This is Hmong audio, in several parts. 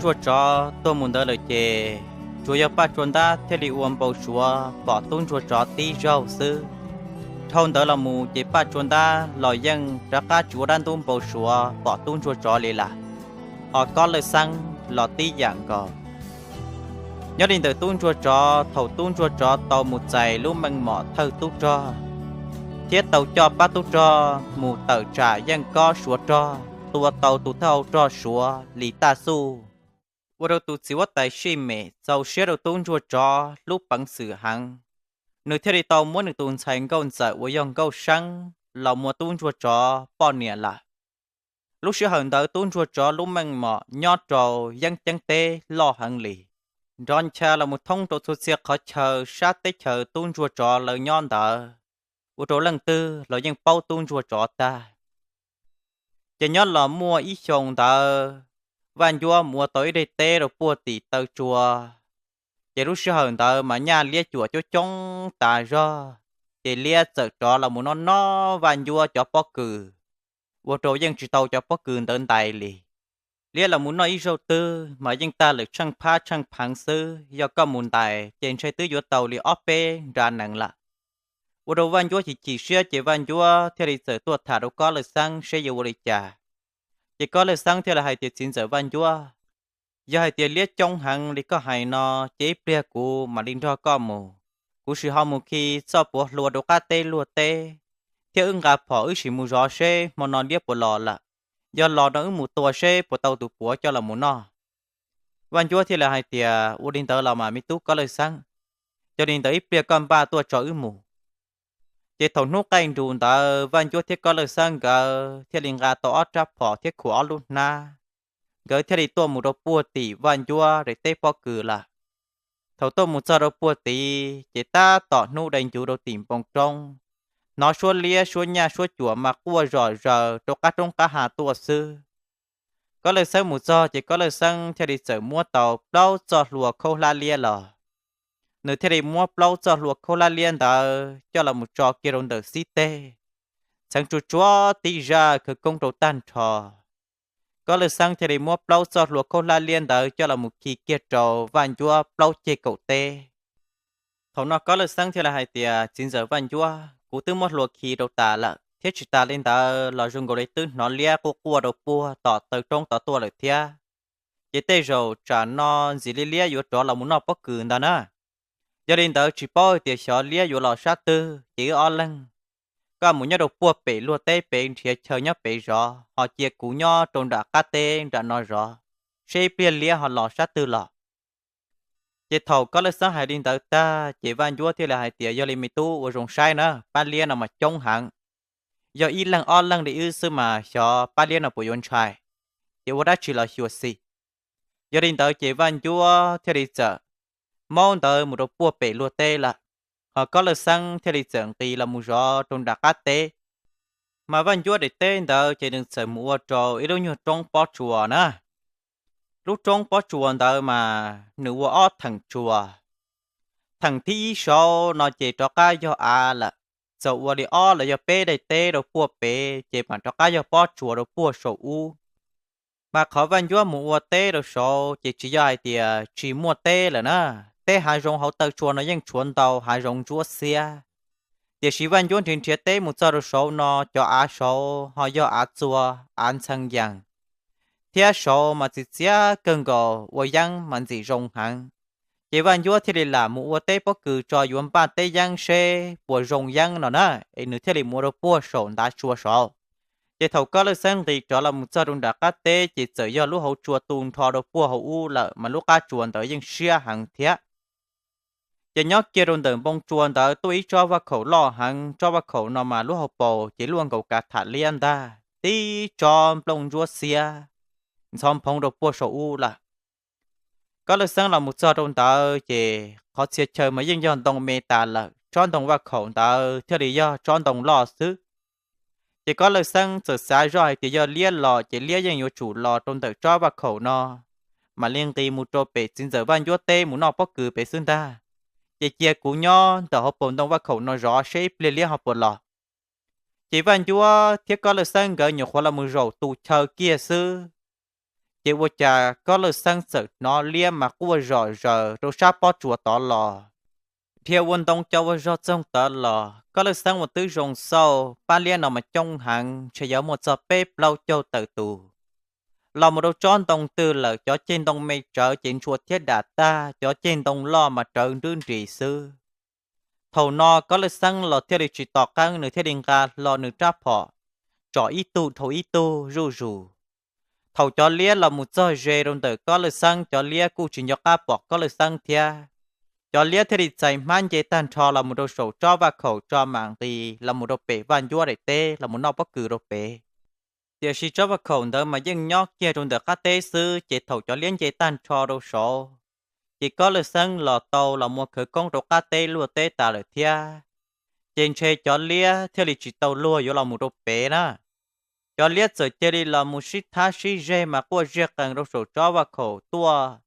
Ntsuag Tsov tuag mus ntawd lawm ces tsuas yog Paj Tsua Ntab thiaj li ua npau suav pom tub ntsuag tsov tib zaug xwb. Dhau ntawd los mus ces Paj Tsua Ntab los yeej rov qab tsis ua dab ntub npau suav pom tub ntsuag tsov li lawm, ho Kob Lawj Xeeb los tib yam nkaus. Nyob li ntawm tub ntsuag tsov, thaum tub ntsuag tsov tau mus txais lub meej mom thawj tub rog thiab tau coj pab tub rog mus tawm tsam yeej kob suav rog, tua tau tus thawj hau rog suav Lis Taj Xuj, ua rau tus txiv huab tais Sij Mem txaus siab rau tub ntsuag tsov lub peev xwm heev. Nws thiaj li tau muab nws tus ntxhais nkauj ntxawm uas yog Nkauj Seeb los muab tub ntsuag tsov poj niam lawm. Lub sij hawm ntawd tub ntsuag tsov lub meej mom nyob rau yeeb ceeb teb loj heev li, nrov ncha los mus thoob rau txhua txhia qhov chaw sab teb chaws tub ntsuag tsov lawv nyob ntawd, ua rau leej twg los yeej paub tub ntsuag tsov tag. Ces nyob los muaj ib xyoo ntawd, Vaj Ncuab mus ua tau ib daim teb rau puag tim taw tsua, ces lub sij hawm ntawd mas nyaj liab cuam coob coob tas zog, ces liab txawm rov los mus noj noj Vaj Ncuab cov pob kws, ua rau yeej tsis tau cov pob kws ntawd ntais li. Liab los mus noj ib zaug twg mas yeej tag lawm tsheej phab tsheej pheev xwb, yog koj mus ntais ces ntshai twb yuav tau li ob peb nra nees lawm. Ua rau Vaj Ncuab chim chim siab ces Vaj Ncuab thiaj li txawm tuaj tham rau Kob Lawj Xeeb seb yuav ua li cas. Ces Kob Lawj Xeeb thiaj li hais tias, Txiv ntxawm Vaj Ncuab, yog hais tias liab coob heev li koj hais no, ces ib pliag kuv mam li nrog koj mus. Kuv sim ho mus khi txoj puav hlua rau qab teb luag teb, thiab wb nqa phom wb sim mus zov seb hmo no liab puas los lawm. Yog los no wb mus tua seb puas tau tus puav coj los mus noj. Vaj Ncuab thiaj li hais tias, Ua li ntawd los mas me tub Kob Lawj Xeeb, yog li ntawd ib pliag koj npaj tuaj tso wb mus. Ces thaum hnub qaij nrus ntawd Vaj Ncuab thiab Kob Lawj Xeeb nkawd thiaj li nqa tau ob rab phom thiab khuam ob lub hnab, nkawd thiaj li tuaj mus rau puag tim Vaj Ncuab daim teb pob kws lawm. Thaum tuaj mus txog rau puag tid ces tab tom hnub dai ncuv rau tim npoo roob, hnov suab liab suab nyaj suab cuam mas quaj zom zaws rau qab roob qab hav tuaj xwb. Kob Lawj Xeeb mus txog ces Kob Lawj Xeeb thiaj li txawm muab tau plaub txoj hlua khaub hlab liab los. Nws thiaj li muab plaub txoj hlua khaub hlab liab ntawd coj los mus tso kiag rau ntawm xib teg, txheev tsuag tsuag tib zaj khawv koob rau tag nrho. Kob Lawj Xeeb thiaj li muab plaub txoj hlua khaub hlab liab ntawd coj los mus khi kiag rau Vaj Ncuab plaub ceg kaum teb. Thaum no Kob Lawj Xeeb thiaj li hais tias, Txiv ntxawm Vaj Ncuab, kuv twb muab hlua khi rau tas lawm, thiab tsis tas li ntawd los zoo nkaus li twb hnov liab quaj quaj rau puag tom taw roob tod tuaj lawm thiab. Ces tej zaum tsam no ntxim li liab yuav rov los mus noj pob kws ntag na. Yog li ntawd tsis paub hais tias xyov liab yuav los sab twg, ces wb ob leeg, koj mus nyob rau puag pem luag teb pem nrhiav chaw nyob pem zov, ho cia kuv nyob rau nram qab teb nram no zov, seb ib pliag liab ho los sab twg los. Ces thaum Kob Lawj Xeeb hais li ntawd tag ces Vaj Ncuab thiaj li hais tias, Yog li me tub ua zoo saib na, pab liab no mas coob heev. Yog ib leeg ob leeg li wb xwb mas xyov pab liab no puas yuav ntshai, ces ua dab tsi los xyuam xim. Yog li ntawd ces Vaj Ncuab thiaj li txawm maub ntawd mus rau puag pem luag teb lawm, ho Kob Lawj Xeeb thiaj li txawm nqis los mus zov rau nram qab teb. Mas Vaj Ncuab daim teb ntawd ces nws txawm mus ua rau ib lub nyuag roob pob tsuas na. Lub roob pob tsuas ntawd mas nws ua ob theem tsuas. Theem thib ib saud no ces rov qab yog av lawm, txawm ua li ob los yog peb daim teb rau puag pem ces mam rov qab yog pob tsuas rau puag saum ub. Mas qhov Vaj Ncuab mus ua teb rau saud ces tsis yog hais tias tsis muaj teb lawm na. Teb hav zoov hauv taw tsua no yeej tshuav ntau hav zoov ntsuab xiab, tiam sis Vaj Ncuab nrhiav nrhiav teb mus txog rau saud no cov av saud ho yog av txua, av ntxhee yees, thiab saud mas txias txias kawg nkaus ua yeeb mas ntxim zoo heev. Ces Vaj Ncuab thiaj li lam mus ua teb pob kws tso yuav npaj teb yeeb seb puas zoo yeeb no na, es nws thiaj li mus ua rau puag saum ntav tsua saud. Ces thaum Kob Lawj Xeeb nqis rov los mus txog rau nram qab teb ces txawm yog lub hauv tsua tu nrho rau puag hauv ub lawm mas lub qab tsua ntawd yeej siab heev thiab. Ces nyob kiag rau ntawm npoo tsua ntawd tuaj ib tsob vaj khaum loj heev, tsob vaj khaum no mas lub hauv paus ces luaj nkaus kav tham liab ntag, tib tsob nplooj ntsuab xiab ntxhov nphoov rau puag saum ub lawm. Kob Lawj Xeeb los mus txog rau ntawd ces qhov txhia chaw mas yeej yog ntoo me tas lawm, tsob ntoo vaj khaum ntawd thiaj li yog tsob ntoo loj xwb. Ces Kob Lawj Xeeb txawm xav zoj hais tias yog liab los ces liab yeej yuav tsum los rau ntawm tsob vaj khaum no, mam li nqis mus rau pem txiv ntxawm Vaj Ncuab teb mus noj pob kws pem xwb ntag. Ces cia kuv nyob ntawm hauv paus ntoo vaj khaum no zov seb ib pliag liab ho puas los. Ces Vaj Ncuab thiab Kob Lawj Xeeb nkawd nyuam qhuav los mus zaum tus chaw kiag xwb, Ces ua cas Kob Lawj Xeeb txawm hnov liab mas quaj zom zaws rau sab pob tsuas tod los. Dhia ua ntoo co ua zog txoog tawv los, Kob Lawj Xeeb uas twb zoo xauj pab liab no mas coob heev, ntshe yuav muaj txog peb plaub caug tawm tus. Los mus rau tsob ntoo twg lawm cov ceg ntoo me tsawv ces ntshua thiab dam tag, cov ceg ntoo loj mas rawv nrwb nris xwb. Thaum no Kob Lawj Xeeb los thiaj li tsis tos qeeb, nws thiaj li nqa hlo nws rab phom tsom ib tug dhau ib tug zuj zus. Thaum cov liab los mus txog ze rau ntawm Kob Lawj Xeeb, cov liab kuj tsis nco qab pom Kob Lawj Xeeb thiab. Cov liab thiaj li txais hmab nce tag nrho los mus rau saum tsob vaj khaum tso mam nqis los mus rau pem vaj ncuab daim teb los mus noj pob kws rau pem. Tiam sis tsob vaj khaum ntawd mas yeej nyob kiag rau ntawm qab teb xwb, ces thaum cov liab nce tag nrho rau saud, ces Kob Lawj Xeeb los tau los mus khawv koob rau qab teb luaj teb tas lawm thiab. Ces ntshe cov liab thiaj li tsis tau luag yuav los mus rau pem na. Cov liab txawm cia li los mus sib thab sib zeg mas quaj ziag qees rau saum tsob vaj khaum tuaj,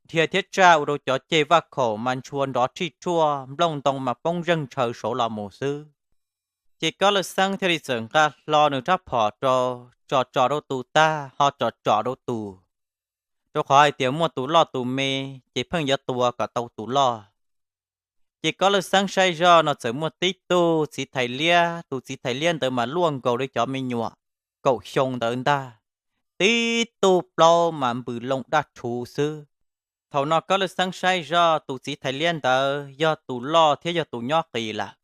dhia thiab tsaj ua rau cov ceg vaj khaum mas ntshua nrov rhij rhuaj, nplooj ntoo mas poob zeeg ntshaw saud los mus xwb. Ces Kob Lawj Xeeb thiaj li txawm nqa hlo nws rab phom rau, tsom tsom rau tus tag ho tsom tsom rau tus, rau qhov hais tias muaj tus loj tus me, ces pheej yuav tua kom tau tus loj. Ces Kob Lawj Xeeb saib zoj no txawm muaj tib tug txiv thais liab, tus txiv thais liab ntawd mas luaj nkaus li cov me nyuam kaum xyoo ntawd ntag, tib tug plaub mas npws loo daj rhuv xwb. Thaum no Kob Lawj Xeeb saib zoj tus txiv thais liab ntawd yog tus loj thiab yog tus nyob qis lawm,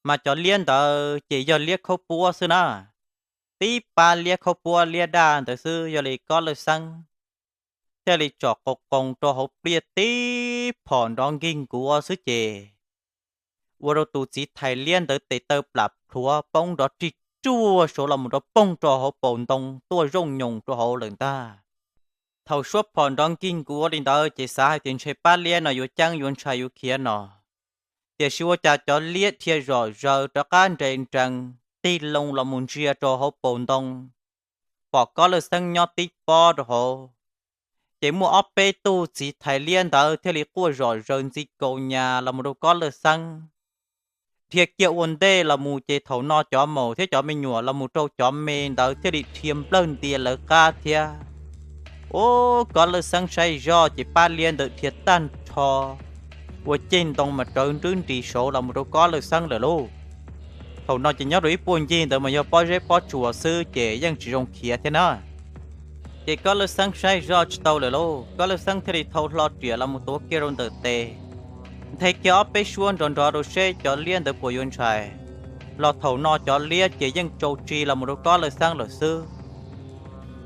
mas cov liab ntawd ces yog liab khaub puab xwb na. Tib pab liab khaub puab liab daj ntawd xwb, yog li Kob Lawj Xeeb thiaj li tsom qos qoos rau hauv pliaj tib phom nrov nkig nkuav xwb ces ua rau tus txiv thais liab ntawd tes taw plam plhuav poob nrov rhij rhuaj saud los mus rau poog rau hauv paus ntoo tuaj zooj nyoos rau hauv lawm ntag. Thaum suab phom nrov nkig nkuav li ntawd ces xav hais tias ntshe pab liab no yuav ceeb yuav ntshai yuav khiav no, tiam sis ua cas cov liab dhia zom zaws rov qab nres nrees tig loo los mus ntsia rau hauv paus ntoo, pom Kob Lawj Xeeb nyob tib pob rau hauv. Ces muaj ob peb tug txiv thais liab ntawd thiaj li quaj zom zaws ntxi kaus nyas los mus rau Kob Lawj Xeeb. Dhia kiag ua ntej los mus ces thaum no cov maum thiab cov me nyuam los mus rau cov me ntawd thiaj li dhia nplawg ntia lawv qab thiab. Ub, Kob Lawj Xeeb saib zoj ces pab liab ntawd dhia tag nrho ua ceg ntoo mas rawv nrwb nris saud los mus rau Kob Lawj Xeeb lawm lauj. Thaum no ces nyob rau ib puag ncig ntawd mas yog pob zeb pob tsuas xwb ces yeej tsis zoo khiav thiab na. Ces Kob Lawj Xeeb saib zoj tsis tau lawm lauj, Kob Lawj Xeeb thiaj li thau hlo riam los mus tuav kiag rau ntawm tes, nthe kiag ob peb suab nrov nrov rau seb cov liab ntawd puas yuav ntshai. Los thaum no cov liab ces yeej tsau tsi los mus rau Kob Lawj Xeeb lawm xwb.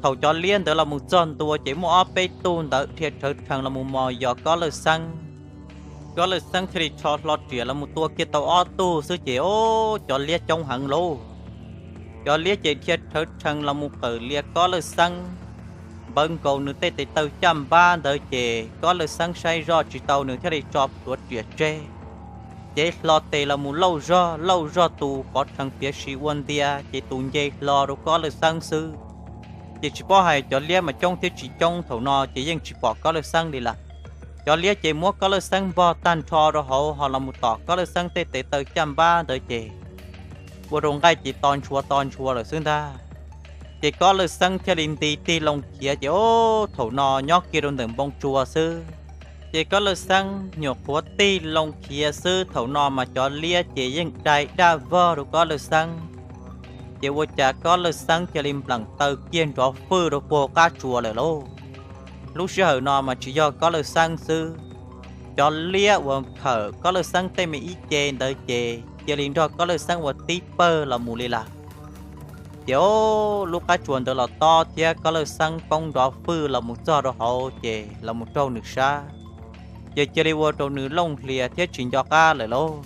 Thaum cov liab ntawd los mus txog ntua ces muaj ob peb tug ntawd dhia rhawv rhees los mus mos yos Kob Lawj Xeeb. Kob Lawj Xeeb thiaj li rho hlo riam los mus tua kiag tau ob tug xwb ces, o, cov liab coob heev lauj. Cov liab ces dhia rhawv rhees los mus qawm lias Kob Lawj Xeeb, npawv nkaus nws tej tes taw caj npab ntawd ces Kob Lawj Xeeb saib zoj tsis tau nws thiaj li tso plhuav riam tseg. Cev hlo tes los mus lauj zog lauj zog tus pov rhees piav si ua ntia ces tus nce hlo rau Kob Lawj Xeeb xwb. Ces tsis paub hais cov liab mas coob thiab tsis coob thaum no ces yeej tsis pom Kob Lawj Xeeb li lawm. Cov liab ces muab Kob Lawj Xeeb npog tag nrho rau hauv ho los mus tom Kob Lawj Xeeb tej tes taw caj npab ntawd ces ua rau nqaij ces to ntshua to ntshua lawm xwb ntag. Ces Kob Lawj Xeeb thiaj li nti tig loo khiav ces, o, thaum no nyob kiag rau ntawm npoo tsua xwb. Ces Kob Lawj Xeeb nyuam qhuav tig loo khiav xwb, thaum no mas cov liab ces yeej dai daj vog rau Kob Lawj Xeeb. Ces ua cas Kob Lawj Xeeb cia li npleem taw kiag nrov fwj rau puag qab tsua lawm lauj. Lub sij hawm no mas tsis yog Kob Lawj Xeeb xwb, cov liab uas khawm Kob Lawj Xeeb tej me ib ce ntawd ces cia li nrog Kob Lawj Xeeb ua tib pawg los mus li lawm. Ces, o, lub qab tsua ntawd los tob thiab Kob Lawj Xeeb poob nrov fwj los mus txog rau hauv ces los mus raug nws sab, ces cia li ua rau nws looj hlias thiab tsis nco qab lawm lauj.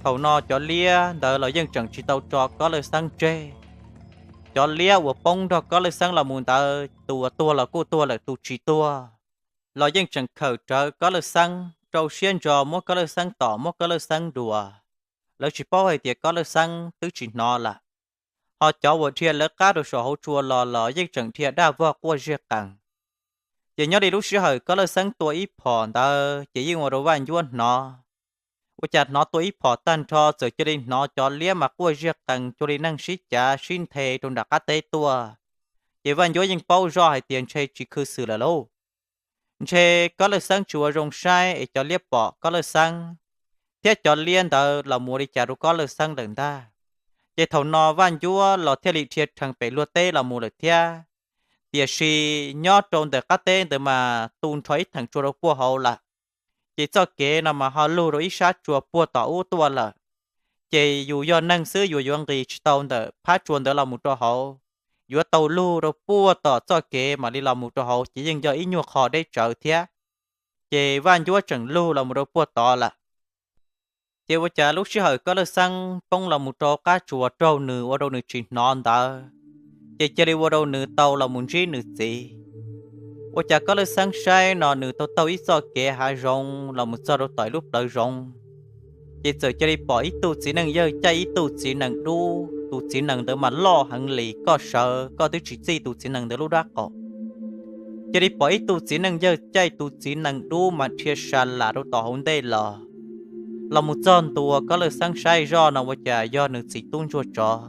Thaum no cov liab ntawd los yeej tseem tsis tau tso Kob Lawj Xeeb tseg. Cov liab uas poob nrog Kob Lawj Xeeb los mus ntawd tus uas tuag los kuj tuag lawm, tus tsis tuag los yeej tseem khawm rawv Kob Lawj Xeeb, rau siab ntso muab Kob Lawj Xeeb tom muab Kob Lawj Xeeb dua. Lawv tsis paub hais tias Kob Lawj Xeeb twb tsis hnov lawm. Ho cov uas dhia lawv qab rau saum hauv tsua los los yeej tseem dhia daj vog quaj ziag qees. Ces nyob li lub sij hawm Kob Lawj Xeeb tua ib phom ntawd ces yeej ua rau Vaj Ncuab hnov. Ua cas hnov tua ib phom tag nrho txawm cia li hnov cov liab mas quaj ziag qees cuag li neeg sib cav sib nthe rau nram qab teb tuaj. Ces Vaj Ncuab yeej paub zoj hais tias ntshe tsis khw xwm lawm lauj. Ntshe Kob Lawj Xeeb tsis ua zoo saib es cov liab pom Kob Lawj Xeeb, thiab cov liab ntawd los mus ua li cas rau Kob Lawj Xeeb lawm ntag. Ces thaum no Vaj Ncuab los thiaj li dhia rhees pem luag teb los mus lawm thiab. Tiam sis nyob rau ntawm qab teb ntawd mas tu nrho ib theem tsua rau puag hauv lawm. Ces txoj kev no mas ho lug rau ib sab tsua puag tom ub tuaj lawm. Ces yus yog neeg xwb yus yuav nqis tsis tau ntawm phab tsua ntawd los mus rau hauv, yuav tau lug rau puag tom txoj kev mam li los mus rau hauv ces yeej yog ib nyuag qho deb tsawv thiab. Ces Vaj Ncuab tseem lug los mus rau puag tod lawm. Ces ua cas lub sij hawm Kob Lawj Xeeb poob los mus rau qab tsuas raug nws ua rau nws tsis hnov ntawd, ces cia li ua rau nws tau los mus ntsib nws txiv. Ua cas Kob Lawj Xeeb saib no nws taug taug ib txoj kev hav zoov los mus txog rau tom ib lub plawv zoov, ces txawm cia li pom ib tug txiv neej yawg caij ib tug txiv nees dub, tus txiv nees ntawd mas loj heev li, koj sawv koj twb tsis txij tus txiv nees ntawd lub dab qaum. Cia li pom ib tug txiv neej yawg caij tus txiv nees dub mas dhia sa las rau tom hauv ntej los, los mus txog ntua Kob Lawj Xeeb saib zoj no ua cas yog nws txiv tub ntsuag tsov.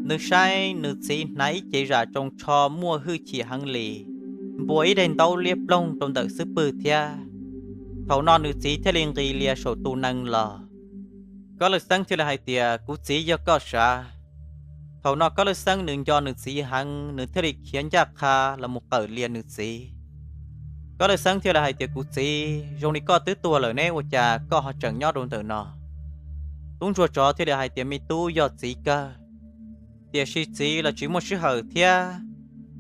Nws saib nws txiv hnav ib cev zam tsoos tsho muaj hwj chim heev li, npua ib daim ntaub liab ploog rau ntawm xub pwg thiab. Thaum no nws txiv thiaj li nqis lias saum tus nees los. Kob Lawj Xeeb thiaj li hais tias, kuv txiv, yog koj sav? Thaum no Kob Lawj Xeeb nws nco nws txiv heev, nws thiaj li khiav ncaj qha los mus qawm lias nws txiv. Kob Lawj Xeeb thiaj li hais tias, kuv txiv, zoo li koj twb tuag lawm ne, ua cas koj ho tseem nyob rau ntawm no? Tub ntsuag tsov thiaj li hais tias, me tub, yog txiv kawg, tiam sis txiv los tsis muaj sij hawm thiab.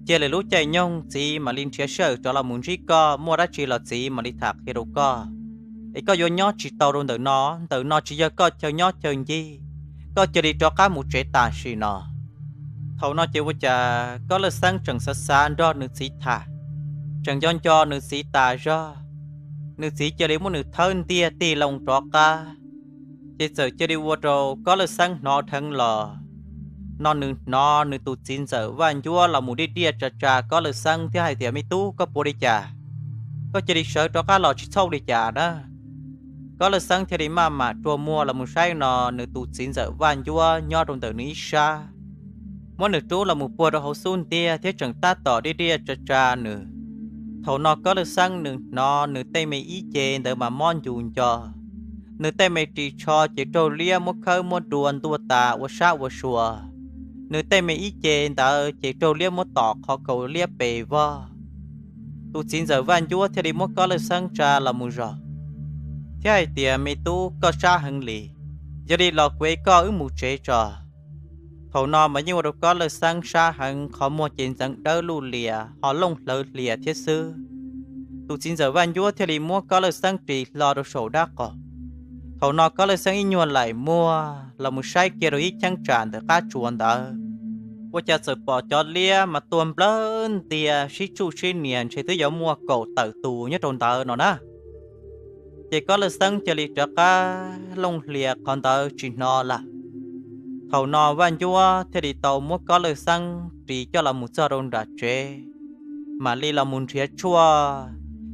Cia lwm lub caij nyoog txiv mam li nrhiav sij hawm rov los mus ntsib koj, muaj dab tsi los txiv mam li tham qhia rau koj. Es koj yuav nyob tsis tau rau ntawm no, ntawm no tsis yog koj chaw nyob chaw ncig, koj cia li rov qab mus tsev tam sim no. Thaum no ces ua cas Kob Lawj Xeeb tseem xav xav nrog nws txiv tham, tseem nco nco nws txiv tas zog, nws txiv cia li muab nws thawb ntiag tig loo rov qab. Ces txawm cia li ua rau Kob Lawj Xeeb hnov dheev los. No nws hnov nws tus txiv ntxawm Vaj Ncuab los mus diaj diaj tsa tsa Kob Lawj Xeeb thiab hais tias, me tub, koj puas li cas? Koj cia li sawv rov qab los tsis txhob li cas na. Kob Lawj Xeeb thiaj li maj mam rua muag los mus saib no nws tus txiv ntxawm Vaj Ncuab nyob rau ntawm nws ib sab, muab nws rub los mus puag rau hauv xub ntiag thiab tseem tab tom diaj diaj tsa tsa nws. Thaum no Kob Lawj Xeeb nws hnov nws tej me ib ce ntawd mas mob ncus nco, nws tej me ris tsho ces raug liab muab khawb muab dua ntuag tas ua sab ua sua. Nws tej me ib ce ntawd ces raug liab muab tom qhov kaus liab pes vog. Tus txiv ntxawm Vaj Ncuab thiaj li muab Kob Lawj Xeeb tsa los mus zog thiab hais tias, me tub, koj sab heev li, yog li los kuv es koj wb mus tsev tso. Thaum no mas yeej ua rau Kob Lawj Xeeb sab heev, qhov muag ces ntxeev dawb luj lias ho looj hlawv hlias thiab xwb. Tus txiv ntxawm Vaj Ncuab thiaj li muab Kob Lawj Xeeb ris hlo rau saum dab qaum. Thaum no Kob Lawj Xeeb ib nyuag laim muag los mus saib kiag rau ib cheeb tsam ntawm qab tsuas ntawd, ua cas txawm pom cov liab mas tuag nplawg ntias sib tsuj sib nias ntshe twb yuav muaj kaum tawm tus nyob rau ntawd no na. Ces Kob Lawj Xeeb cia li rov qab looj hlias qhov ntawd tsis hnov lawm. Thaum no Vaj Ncuab thiaj li tau muab Kob Lawj Xeeb ris coj los mus txog rau nram tsev, mam li los mus nrhiav tshuaj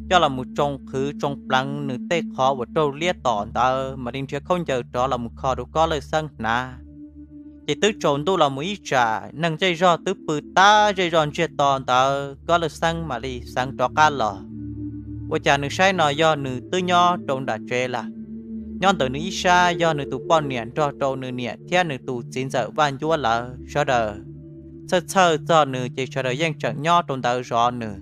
coj los mus tsoo qhwv tsoo pleev nws tej qhov uas raug liab tom ntawd, mam li nrhiav khaub ncaws rov los mus kho rau Kob Lawj Xeeb hnav. Ces twb tsaus ntuj los mus ib tsam, neeg zej zog twb pw tab zej zog ntsiag to ntawd, Kob Lawj Xeeb mam li xeev rov qab los. Ua cas nws saib no yog nws twb nyob rau nram tsev lawm. Nyob ntawm nws ib sab yog nws tus poj niam nrog rau nws niam thiab nws tus txiv ntxawm Vaj Ncuab lawv, sawv daws txhawj txhawj txog nws ces sawv daws yeej tseem nyob rau ntawd zov nws.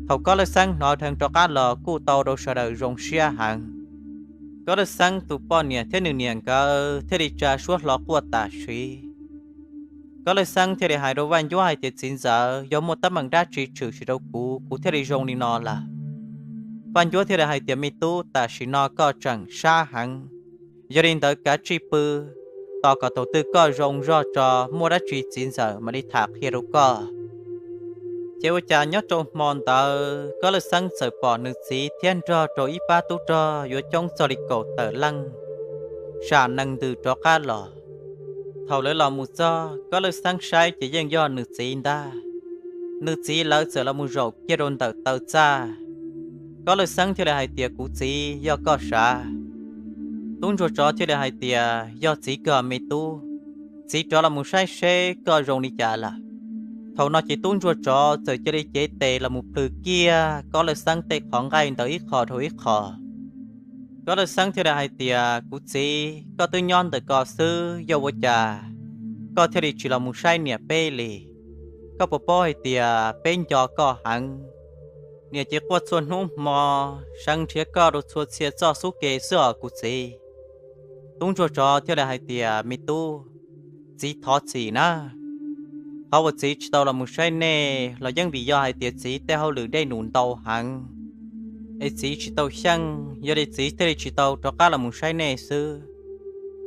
Thaum Kob Lawj Xeeb hnov dheev rov qab los kuj tau rau sawv daws zoo siab heev. Kob Lawj Xeeb tus poj niam thiab nws niam nkawd thiaj li tsa suab hlo quaj tam sim. Kob Lawj Xeeb thiaj li hais rau Vaj Ncuab hais tias, txiv ntxawm, yog muaj teeb meem dab tsi tshwm sim rau kuv, kuv thiaj li zoo li no lawm. Vaj Ncuab thiaj li hais tias, me tub, tam sim no koj tseem sab heev, yog li ntawd kav tsij pw, tos kom thaum twg koj zoo zog tso, muaj dab tsi txiv ntxawm mam li tham qhia rau koj. Ces ua cas nyob rau hmo ntawd Kob Lawj Xeeb txawm pom nws txiv thiab nrog rau ib pab tub rog yuav coob txog li kaum tawm leej sam nees ntws rov qab los. Thaum lawv los mus txog, Kob Lawj Xeeb saib ces yeej yog nws txiv ntag. Nws txiv lawv txawm los mus zaum kiag rau ntawm taw txaj. Kob Lawj Xeeb thiaj li hais tias, kuv txiv, yog koj sav? Tub ntsuag tsov thiaj li hais tias, yog txiv kawg me tub, txiv rov los mus saib seb koj zoo li cas lawm. Thaum no ces tub ntsuag tsov txawm cia li cev tes los mus plhws kiag Kob Lawj Xeeb tej qhov nqaij ntawd ib qho dhau ib qho. Kob Lawj Xeeb thiaj li hais tias, Kuv txiv, koj twb nyob ntawm ko xwb, yog ua cas koj thiaj li tsis los mus saib niam peb li? Koj puas paub hais tias peb nco koj heev? Niam ces quaj txhua hnub hmo, seev nrhiav koj rau txhua txhia txoj xub ke xwb os kuv txiv. Tub ntsuag tsov thiaj li hais tias, Me tub, txiv thov txim na. Qhov uas txiv tsis tau los mus saib nej los yeej vim yog hais tias txiv tej hauj lwm dej num ntau heev, es txiv tsis tau xyeej, yog li txiv thiaj li tsis tau rov qab los mus saib nej xwb.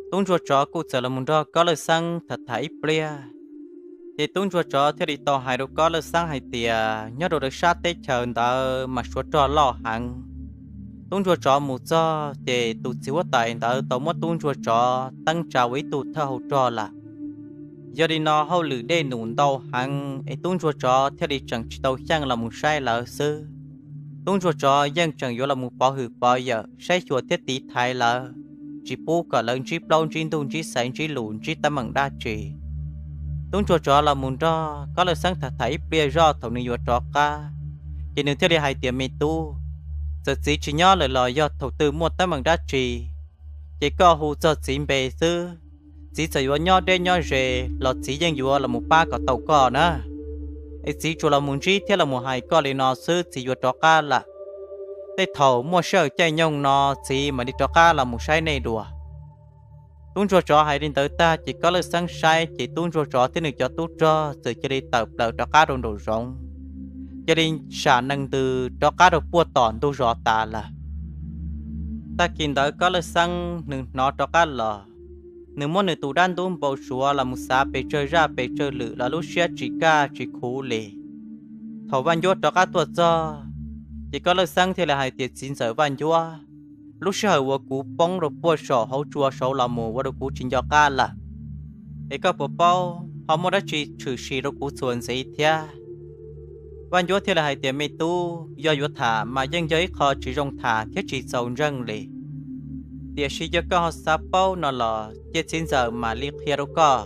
Tub ntsuag tsov kuj txawm los mus nrog Kob Lawj Xeeb tham tham ib pliag, ces tub ntsuag tsov thiaj li tau hais rau Kob Lawj Xeeb hais tias, Nyob rau lawv sab teb chaws ntawd mas suav rog loj heev. Tub ntsuag tsov mus txog ces tus txiv huab tais ntawd tau muab tub ntsuag tsov teeb tsa ua ib tug thawj hauv rog lawm. Yog li no hauj lwm dej num ntau heev es tub ntsuag tsov thiaj li tseem tsis tau xyeej los mus saib lawv xwb. Tub ntsuag tsov yeej tseem yuav los mus pov hwm pov yawm saib xyuas thiab tiv thaiv lawv, tsis pub kom lawv ntsib plaub ntsib ntug ntsib xaiv ntsib lus ntsib teeb meem dab tsi. Tub ntsuag tsov los mus nrog Kob Lawj Xeeb tham tham ib pliag zoj thaum nws yuav rov qab, ces nws thiaj li hais tias, Me tub, txawm txiv tsis nyob lawm los yog thaum twg muaj teeb meem dab tsi, ces koj hu txog txiv npe xwb, txiv txawm yuav nyob deb nyob ze los txiv yeej yuav los mus pab kom tau koj na. Es txiv tsuas los mus ntsib thiab los mus hais koj li no xwb, txiv yuav rov qab lawm. Tej thaum muaj sij hawm caij nyoog no txiv mam li rov qab los mus saib nej dua. Tub ntsuag tsov hais li ntawd tag ces Kob Lawj Xeeb saib ces tub ntsuag tsov thiab nws cov tub rog txawm cia li tawm plaws rov qab rau nraum zoov, cia li sam nees ntws rov qab rau puag tom ntug zos tas lawm. Tag kis ntawd Kob Lawj Xeeb nws hnov rov qab los, nws muab nws tus dab ntub npau suav los mus xav pes tsawg zaj pes tsawg lwm los lub siab tsis kaj tsis khuv li. Thaum Vaj Ncuab rov qab tuaj txog, ces Kob Lawj Xeeb thiaj li hais tias, Txiv ntxawm Vaj Ncuab, lub sij hawm uas kuv poob rau puag saum hauv tsua saud los mus ua rau kuv tsis nco qab lawm, es koj puas paub ho muaj dab tsi tshwm sim rau kuv txuas ntxiv thiab? Vaj Ncuab thiaj li hais tias, Me tub, yog yuav tham mas yeej yog ib qho tsis zoo tham thiab tsis txaus ntseeg li. Tiam sis yog koj ho xav paub no los cia txiv ntxawm mam li qhia rau koj.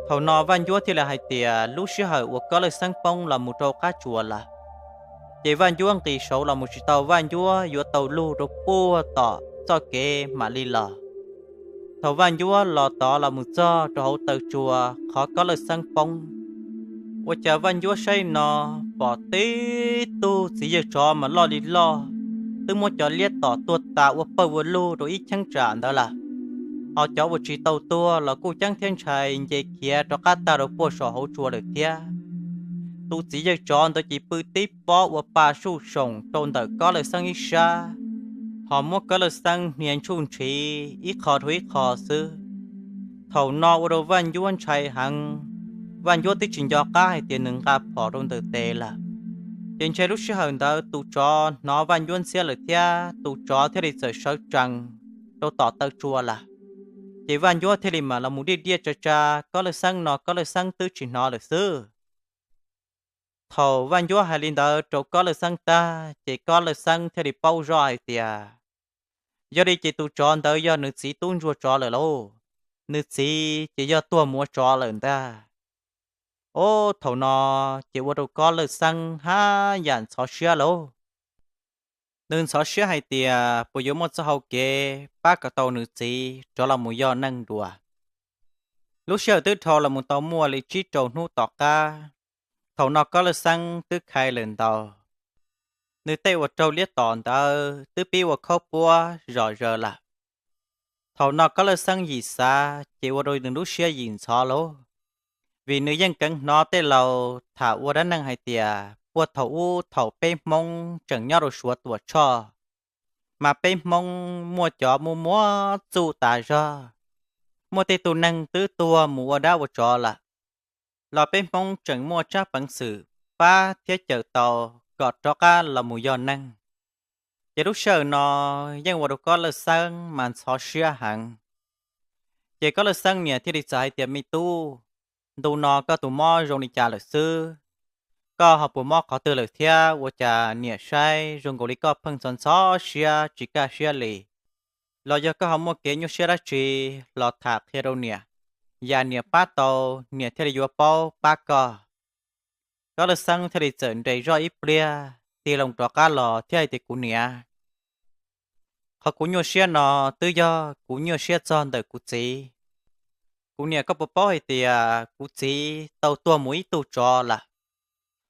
Thaum no Vaj Ncuab thiaj li hais tias lub sij hawm uas Kob Lawj Xeeb poob los mus rau qab tsuas lawm, ces Vaj Ncuab nqis saud los mus tsis tau, Vaj Ncuab yuav tau lug rau puag tom txoj kev mam li los. Thaum Vaj Ncuab los tod los mus txog rau hauv taw tsua qhov Kob Lawj Xeeb poob, ua cas Vaj Ncuab saib no pom tib tug txiv yawg tsov mas loj li loj, twb muab cov liab tom tuag tas ua pawg ua lug rau ib cheeb tsam ntawd lawm. Ho cov uas tsis tau tuag los kuj ceeb thiab ntshai nce khiav rov qab tag rau puag saum hauv tsua lawm thiab. Tus txiv yawg tsov ntawd ces pw tib pob ua pa suj soom rau ntawm Kob Lawj Xeeb ib sab, ho muab Kob Lawj Xeeb hnia ntshuj ntshiv ib qho dhau ib qho xwb. Thaum no ua rau Vaj Ncuab ntshai heev, Vaj Ncuab twb tsis nco qab hais tias nws nqa phom rau ntawm tes lawm. Ces ntshe lub sij hawm ntawd tus tsov hnov Vaj Ncuab ntxhiab lawm thiab tus tsov thiaj li txawm sawv tsees rau tom taw tsua lawm. Ces Vaj Ncuab thiaj li mam los mus diaj diaj tsa tsa Kob Lawj Xeeb no Kob Lawj Xeeb twb tsis hnov lawm xwb. Thaum Vaj Ncuab hais li ntawd rau Kob Lawj Xeeb tag ces Kob Lawj Xeeb thiaj li paub zoj hais tias, yog li ces tus tsov ntawd yog nws txiv tub ntsuag tsov lawm lauj, nws txiv ces yog tuag mus ua tsov lawm ntag. Ob, thaum no ces ua rau Kob Lawj Xeeb haj yam ntxhov siab lauj. Nws ntxhov siab hais tias puas yuav muaj txoj hau kev pab kom tau nws txiv rov los mus yog neeg dua. Lub sij hawm twb dhau los mus tau muaj li tsib rau hnub tom qab, thaum no Kob Lawj Xeeb twb khai lawm ntau. Nws tej uas raug liab tom ntawd twb pib ua khaub puab zom zaws lawm. Thaum no Kob Lawj Xeeb yim xav ces ua rau nws lub siab yim ntxhov lauj, vim nws yeej keev hnov tej laus tham ua dab neeg hais tias puag thaum ub thaum peb Hmoob tseem nyob rau Suav Tuam Tshoj, mas peb Hmoob muaj cov muaj muab txuj tas zog, muaj tej tug neeg twb tuag mus ua dab ua tsov lawm, los peb Hmoob tseem muaj tsab peev xwm pab thiab cawm tau kom rov qab los mus yog neeg. Ces lub sij hawm no yeej ua rau Kob Lawj Xeeb mas ntxhov siab heev. Ces Kob Lawj Xeeb niam thiaj li txawm hais tias, Me tub, ntu no koj tus mob zoo li cas lawm xwb? Koj ho puas mob qhov twg lawm thiab ua cas niam saib zoo nkaus li koj pheej ntxhov ntxhov siab tsis kaj siab li? Los yog koj ho muaj kev nyuaj siab dab tsi los tham qhia rau niam, yam niam pab tau, niam thiaj li yuav paub pab koj. Koj Laj Xeeb thiaj li txawm nres zoj ib pliag tig loo rov qab los thiab hais tias, Kuv niam, qhov kuv nyuaj siab no twb yog kuv nyuaj siab txog ntawm kuv txiv. Kuv niam, koj puas paub hais tias kuv txiv tau tuag mus ib tug tsov lawm?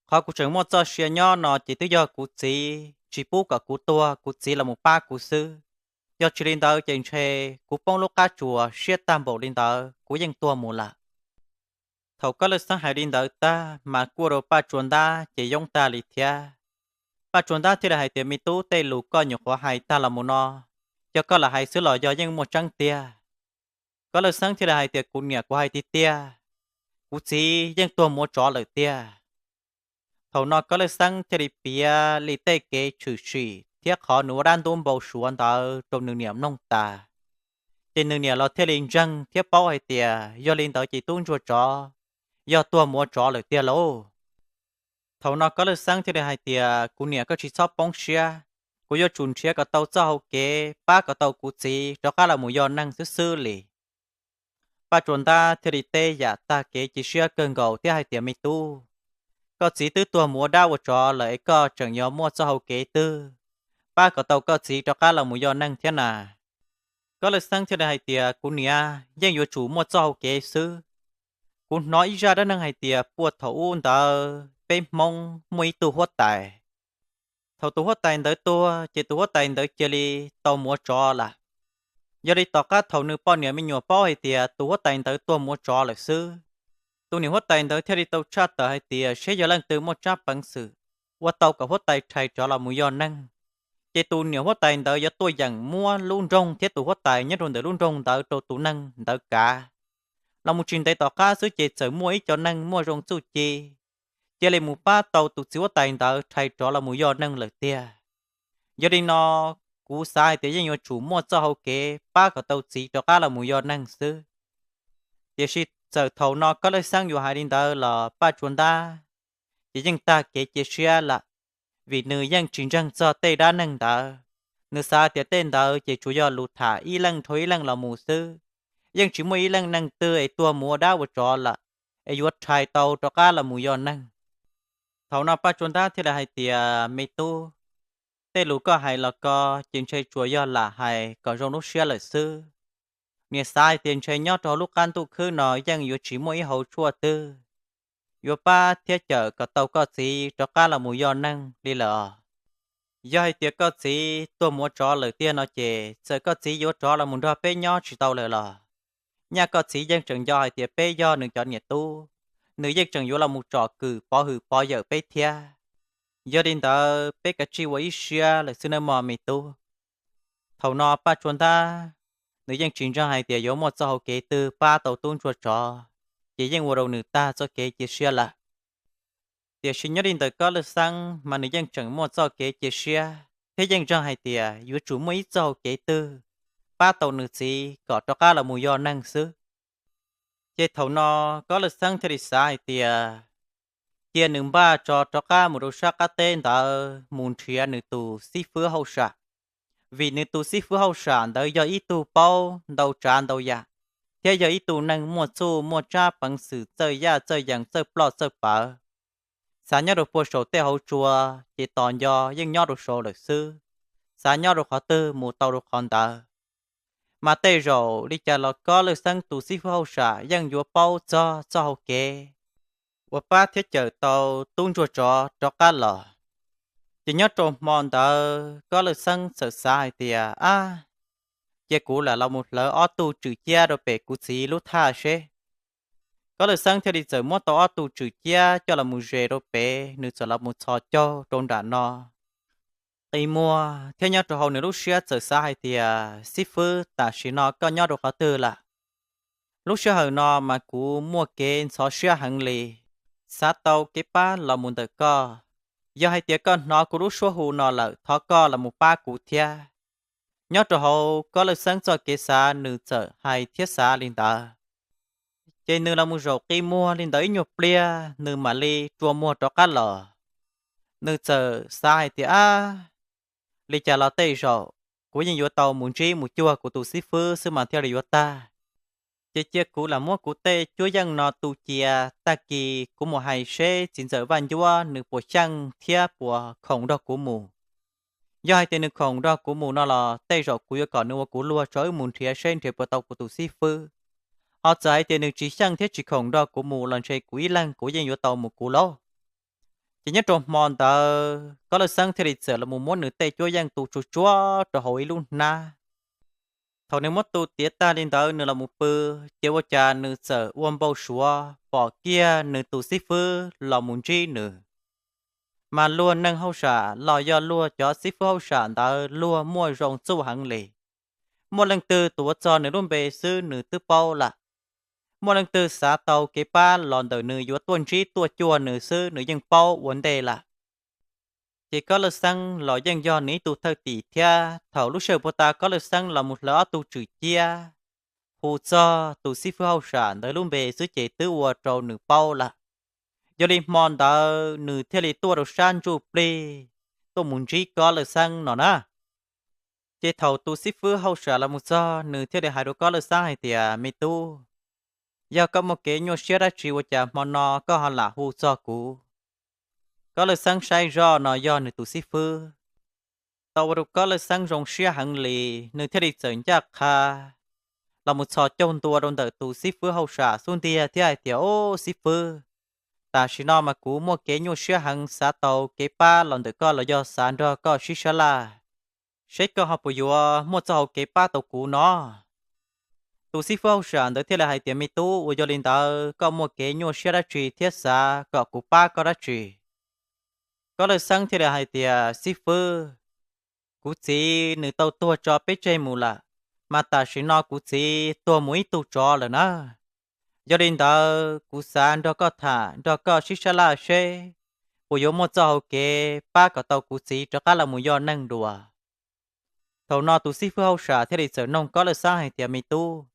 Qhov kuv tseem muaj txoj sia nyob no ces twb yog kuv txiv tsis pub kom kuv tuag, kuv txiv los mus pab kuv xwb. Yog tsis li ntawd ces ntshe kuv poob lub qab tsuas siab tag npaum li ntawd kuv yeej tuag mus lawm. Thaum Koj Laj Xeeb hais li ntawd tag mas kuj ua rau Paj Tsua Ntab ces yoob tag li thiab. Paj Tsua Ntab thiaj li hais tias, Me tub, tej lus koj nyuam qhuav hais tag los mus no, yog koj lam hais xwb los yog yeej muaj tseeb tiag? Koj Laj Xeeb thiaj li hais tias, Kuv niam, kuv hais tiag tiag, kuv txiv yeej tuag mus ua tsov lawm tiag. Thaum no Koj Laj Xeeb thiaj li piav li tej kev tshwm sim thiab qhov nws ua dab ntub npau suav ntawd rau nws niam mloog tas, ces nws niam los thiaj li ntseeg thiab paub hais tias yog li ntawd ces tub ntsuag tsov yog tuag mus ua tsov lawm tiag lauj. Thaum no Koj Laj Xeeb thiaj li hais tias, Kuv niam, koj tsis txhob poob siab, kuv yuav tsum nrhiav kom tau txoj hau kev pab kom tau kuv txiv rov qab los mus yog neeg xwb xwb li. Paj Tsua Ntab thiaj li teb yam tag kev cia siab kawg nkaus thiab hais tias, Me tub, koj txiv twb tuag mus ua dab ua tsov lawm es koj tseem yuav muaj txoj hau kev twg pab kom tau koj txiv rov qab los mus yog neeg thiab na? Koj Laj Xeeb thiaj li hais tias, Kuv niam, yeej yuav tsum muaj txoj hau kev xwb. Kuv hnov ib zaj dab neeg hais tias puag thaum ub ntawd peb Hmoob muaj ib tug huab tais. Thaum tus huab tais ntawd tuag ces tus huab tais ntawd cia li tau mus ua tsov lawm. Yog li tom qab thaum nws poj niam me nyuam paub hais tias tus huab tais ntawd tuag mus ua tsov lawm xwb, tus niam huab tais ntawd thiaj li tau tshaj tawm hais tias seb yog leej twg muaj tsab peev xwm ua tau kom huab tais rhais rov los mus yog neeg, ces tus niam huab tais ntawd yuav tuaj yeem muab lub nroog thiab tus huab tais nyob rau ntawm lub nroog ntawd rau tus neeg ntawd kav. Los mus tsis ntev tom qab xwb ces txawm muaj ib co neeg muaj zoo txuj ci cia li mus pab tau tus txiv huab tais ntawd rhais rov los mus yog neeg lawm tiag. Yog li no, kuv xav hais tias yeej yuav tsum muaj txoj hau kev pab kom tau txiv rov qab los mus yog neeg xwb. Tiam sis txawm thaum no Koj Laj Xeeb yuav hais li ntawd los Paj Tsua Ntab ces yeej tag kev cia siab lawm, vim nws yeej tsis ntseeg txog tej dab neeg ntawd. Nws xav tias tej ntawd ces tsuas yog lus tham ib leej dhau ib leej los mus xwb, yeej tsis muaj ib leej neeg twg es tuag mus ua dab ua tsov lawm es yuav rhais tau rov qab los mus yog neeg. Thaum no Paj Tsua Ntab thiaj li hais tias, Me tub, tej lus koj hais los ko ces ntshe tsuas yog lam hais kom zoo lub siab lawm xwb. Niam xav hais tias ntshe nyob rau hauv lub qab ntuj khwb no yeej yuav tsis muaj ib hauv tshuaj twg yuav pab thiab cawm kom tau koj txiv rov qab los mus yog neeg li lawm os. Yog hais tias koj txiv tuag mus ua tsov lawm tiag no ces txawm koj txiv yuav rov los mus nrog peb nyob tsis tau lawm los, nyaj koj txiv yeej tseem nco hais tias peb yog nws cov niam tub, nws yeej tseem yuav los mus tsom kwm pov hwm pov yawm peb thiab. Yog li ntawd peb kav tsij ua ib siab lawm xwb nawb mog me tub. Thaum no Paj Tsua Ntab nws yeej tsis ntseeg hais tias yuav muaj txoj hau kev twg pab tau tub ntsuag tsov, ces yeej ua rau nws tag txoj kev cia siab lawm. Tiam sis nyob li ntawm Koj Laj Xeeb mas nws yeej tseem muaj txoj kev cia siab thiab yeej ntseeg hais tias yuav tsum muaj ib txoj hau kev twg pab tau nws txiv kom rov qab los mus yog neeg xwb. Ces thaum no Koj Laj Xeeb thiaj li xav hais tias cia nws npaj tso rov qab mus rau sab qab teb ntawd mus nrhiav nws tus xib fwb hauj sam, vim nws tus xib fwb hauj sam ntawd yog ib tug paub ntau tsav ntau yam, thiab yog ib tug neeg muaj txuj muaj tsab peev xwm txawj yaj txawj yees txawj ploj txawj pawv. Xav nyob rau puag saum tej hauv tsua ces tos nco yeej nyob rau saud lawm xwb, xav nyob rau qhov twg mus tau rau qhov ntawd. Mas tej zaum li cas los Koj Laj Xeeb tus xib fwb hauj sam yeej yuav paub txog txoj hau kev uas pab thiab cawm tau tub ntsuag tsov rov qab los. Ces nyob rau hmo ntawd Koj Laj Xeeb txawm xav hais tias, Ab, cia kuv lam los mus hlawv ob tug tswm ciab rau pem kuv txiv lub thaj seb. Koj Laj Xeeb thiaj li txawm muab tau ob tug tswm ciab coj los mus zes rau pem, nws txawm los mus txhos caug rau nram no. Qi muag thiab nyob rau hauv nws lub siab txawm xav hais tias, Xib fwb, tam sim no koj nyob rau qhov twg lawm? Lub sij hawm no mas kuv muaj kev ntxhov siab heev li, xav tau kev pab los mus ntawm koj. Yog hais tias koj hnov kuv lub suab hu no lawm thov koj los mus pab kuv thiab. Nyob rau hauv Koj Laj Xeeb txoj kev xav nws txawm hais thiab xav li ntawd, ces nws los mus zaum qi muag li ntawd ib nyuag pliag nws mam li rua muag rov qab los. Nws txawm xav hais tias, Ab, li cas los tej zaum kuv yeej yuav tau mus ntsib mus cuag kuv tus xib fwb xwb mas thiaj li yuav tag. Ces cia kuv lam muab kuv tej cuab yeej no tu cia, tag kis kuv mus hais seb txiv ntxawm Vaj Ncuab nws puas xyeej thiab puas khoom nrog kuv mus. Yog hais tias nws khoom nrog kuv mus no los tej zaum kuv yuav kom nws ua kuv luag tso wb mus nrhiav seb nrhiav puas tau kuv tus xib fwb. Ho txawm hais tias nws tsis xyeej thiab tsis khoom nrog kuv mus los ntshe kuv ib leeg kuv yeej yuav tau mus kuv lauj. Ces nyob rau hmo ntawd Kob Lawj Xeeb thiaj li txawm los mus muab nws tej cuab yeej tu tsuag tsuag rau hauv ib lub hnab. Thaum nws muab tu tiav tag li ntawd nws los mus pw, ces ua cas nws txawm ua npau suav pom kiag nws tus xib fwb los mus ntsib nws. Mas luag neeg hauj sam los yog luag cov xib fwb hauj sam ntawd luag muaj zoo txuj heev li. Muaj leej twg tuav txog nws lub npe xwb nws twb paub lawm. Muaj leej twg xav tau kev pab los ntawm nws yuav tuaj ntsib tuaj cuag nws xwb nws yeej paub ua ntej lawm. Ces Kob Lawj Xeeb los yeej yog nws ib tug thwj tim thiab thaum lub sij hawm puag ta Kob Lawj Xeeb los mus hlawv ob tug tswm ciab hu txog tus xib fwb hauj sam ntawd lub npe xwb ces twb ua rau nws paub lawm. Yog li hmo ntawd nws thiaj li tuaj rau sab ntsuj plig tuaj mus ntsib Kob Lawj Xeeb no na. Ces thaum tus xib fwb hauj sam los mus txog nws thiaj li hais rau Kob Lawj Xeeb hais tias, me tub, yog koj muaj kev nyuaj siab dab tsi ua cas hmo no koj ho lam hu txog kuv? Kob Lawj Xeeb saib zoj no yog nws tus xib fwb. Tau ua rau Kob Lawj Xeeb zoo siab heev li, nws thiaj li txawm ncaj qha los mus txhos caug ntua rau ntawm tus xib fwb hauj sam xub ntiag thiab hais tias, o, xib fwb, tam sim no mas kuv muaj kev nyuaj siab heev xav tau kev pab los ntawm koj los yog xav nrog koj sib sab laj seb koj ho puas yuav muaj txoj hau kev pab tau kuv no. Tus xib fwb hauj sam ntawd thiaj li hais tias, me tub, uas yog li ntawd koj muaj kev nyuaj siab dab tsi thiab xav kom kuv pab koj dab tsi? Kob Lawj Xeeb thiaj li hais tias, xib fwb, kuv txiv nws tau tuag tso peb tseg mus lawm, mas tam sim no kuv txiv tuag mus ib tug tsov lawm na. Yog li ntawd kuv xav nrog koj tham nrog koj sib sab laj seb puas yuav muaj txoj hau kev pab kom tau kuv txiv rov qab los mus yog neeg dua. Thaum no tus xib fwb hauj sam thiaj li txawm noog Kob Lawj Xeeb hais tias, me tub,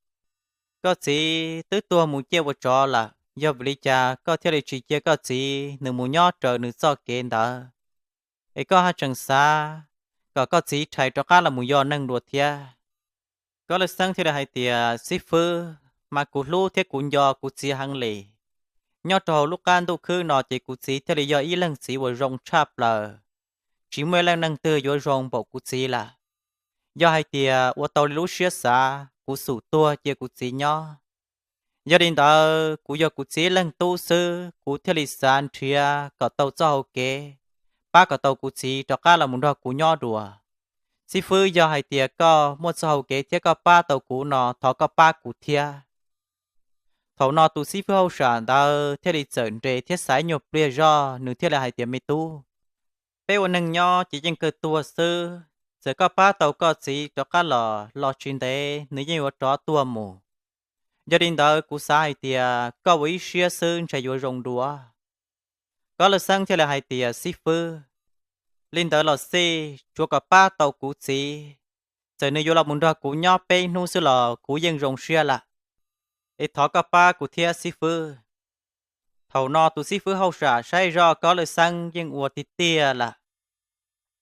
koj txiv twb tuag mus ciaj ua tsov lawm, yog vim li cas koj thiaj li tsis cia koj txiv nws mus nyob raws nws txoj kev ntawd, es koj haj tseem xav kom koj txiv rhais rov qab los mus yog neeg dua thiab? Kob Lawj Xeeb thiaj li hais tias, xib fwb, mas kuv hlub thiab kuv nco kuv txiv heev li. Nyob rau hauv lub qab ntuj khwb no ces kuv txiv thiaj li yog ib leeg txiv uas zoo tshaj plaws, tsis muaj ib leej neeg twg yuav zoo npaum kuv txiv lawm. Yog hais tias ua tau li lub siab xav, kuv xum tuag cia kuv txiv nyob. Yog li ntawd kuv yog kuv txiv leeg tub xwb, kuv thiaj li xav nrhiav kom tau txoj hau kev pab kom tau kuv txiv rov qab los mus nrog kuv nyob dua. Xib fwb, yog hais tias koj muaj txoj hau kev thiab koj pab tau kuv no thov koj pab kuv thiab. Thaum no tus xib fwb hauj sam ntawd thiaj li txawm nres thiab xav ib nyuag pliag zog nws thiaj li hais tias, me tub, peb ua neeg nyob ces yeej kawg tuag xwb, txawm koj pab tau koj txiv rov qab los los tsis ntev nws yeej yuav rov tuag mus. Yog li ntawd kuv xav hais tias koj ua ib siab xwb ntshe yuav zoo dua. Kob Lawj Xeeb thiaj li hais tias, xib fwb, li ntawd los xij, tsuav kom pab tau kuv txiv, txawm nws yuav los mus nrog kuv nyob peb hnub xwb los kuv yeej zoo siab lawm. Es thov koj pab kuv thiab xib fwb. Thaum no tus xib fwb hauj sam saib zoj Kob Lawj Xeeb yeej ua tiag tiag lawm.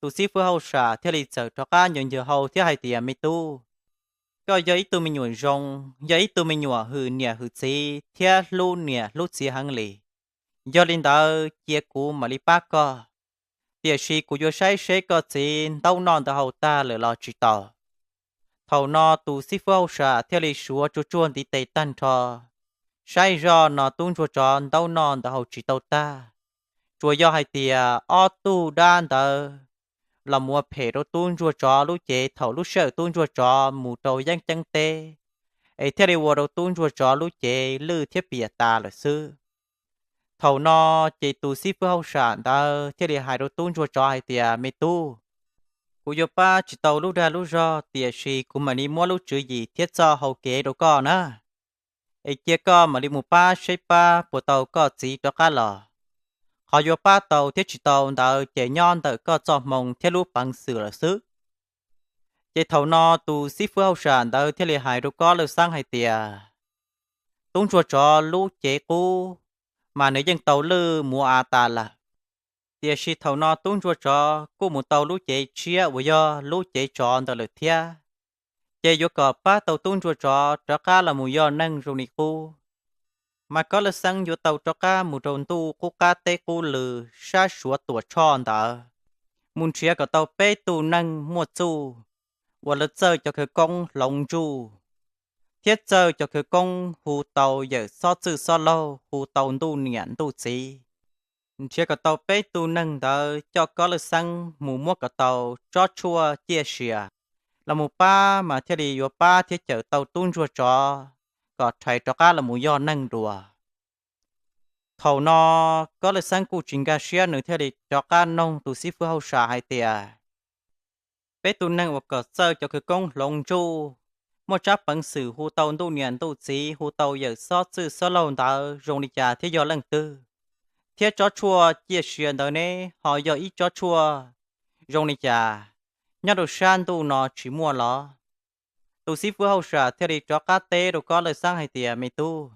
Tus xib fwb hauj sam thiaj li txawm rov qab ncaws ncaws hau thiab hais tias, me tub, koj yog ib tug me nyuam zoo, yog ib tug me nyuam hwm niam hwm txiv thiab hlub niam hlub txiv heev li. Yog li ntawd cia kuv mam li pab koj, tiam sis kuv yuav saib seb koj txiv ntaub noj ntawv haus tag lawm los tsis tau. Thaum no tus xib fwb hauj sam thiaj li suav tsuag tsuag ntiv tes tag nrho, saib zoj no tub ntsuag tsov ntaub noj ntawv haus tsis tau tag, tsuas yog hais tias ob tug dab ntawd los mus ua phem rau tub ntsuag tsov lub cev thaum lub sij hawm tub ntsuag tsov mus rau yeeb ceeb teb, es thiaj li ua rau tub ntsuag tsov lub cev lwj thiab piam tas lawm xwb. Thaum no ces tus xib fwb hauj sam ntawd thiaj li hais rau tub ntsuag tsov hais tias, me tub, kuv yuav pab tsis tau lub dag lub zog, tiam sis kuv mam li muab lub tswv yim thiab txoj hau kev rau koj na, es cia koj mam li mus pab seb pab puas tau koj txiv rov qab los. Qhov yuav pab tau thiab tsis tau ntawd ces nyob ntawm koj txoj hmoo thiab lub peev xwm lawm xwb. Ces thaum no tus xib fwb hauj sam ntawd thiaj li hais rau Kob Lawj Xeeb hais tias, tub ntsuag tsov lub cev qub mas nws yeej tau lwj mus av tas lawm, tiam sis thaum no tub ntsuag tsov kuj mus tau lub cev tshiab uas yog lub cev tsov ntawd lawm thiab. ces yuav kom pab tau tub ntsuag tsov rov qab los mus yog neeg zoo li qub. Mas Kob Lawj Xeeb yuav tau rov qab mus rau ntuj qub qab teb qub lw sab Suav Tuam Tshoj ntawd, mus nrhiav kom tau peb tug neeg muaj txuj uas lawv txawj cov khawv koob hloov ntsuj, thiab txawj cov khawv koob hu tau yawm xob txwj xob laug, hu tau ntuj niam ntuj txiv. Nrhiav kom tau peb tug neeg ntawd coj Kob Lawj Xeeb mus muab kom tau tsob tshuaj ciaj sia los mus pab mas thiaj li yuav pab thiab cawm tau tub ntsuag tsov kom rhais rov qab los mus yog neeg dua. Thaum no Kob Lawj Xeeb kuj tsis nkag siab, nws thiaj li rov qab noog tus xib fwb hauj sam hais tias, peb tug neeg uas kom txawj cov khawv koob hloov ntsuj, muaj tsab peev xwm hu tau ntuj niam ntuj txiv, hu tau yawm xob txwj xob laug ntawd zoo li cas thiab yog leej twg? Thiab tsob tshuaj ciaj sia ntawd ne ho yog ib tsob tshuaj zoo li cas, nyob rau sab ntuj no tsis muaj los? Tus xib fwb hauj sam thiaj li rov qab teb rau Kob Lawj Xeeb hais tias, me tub,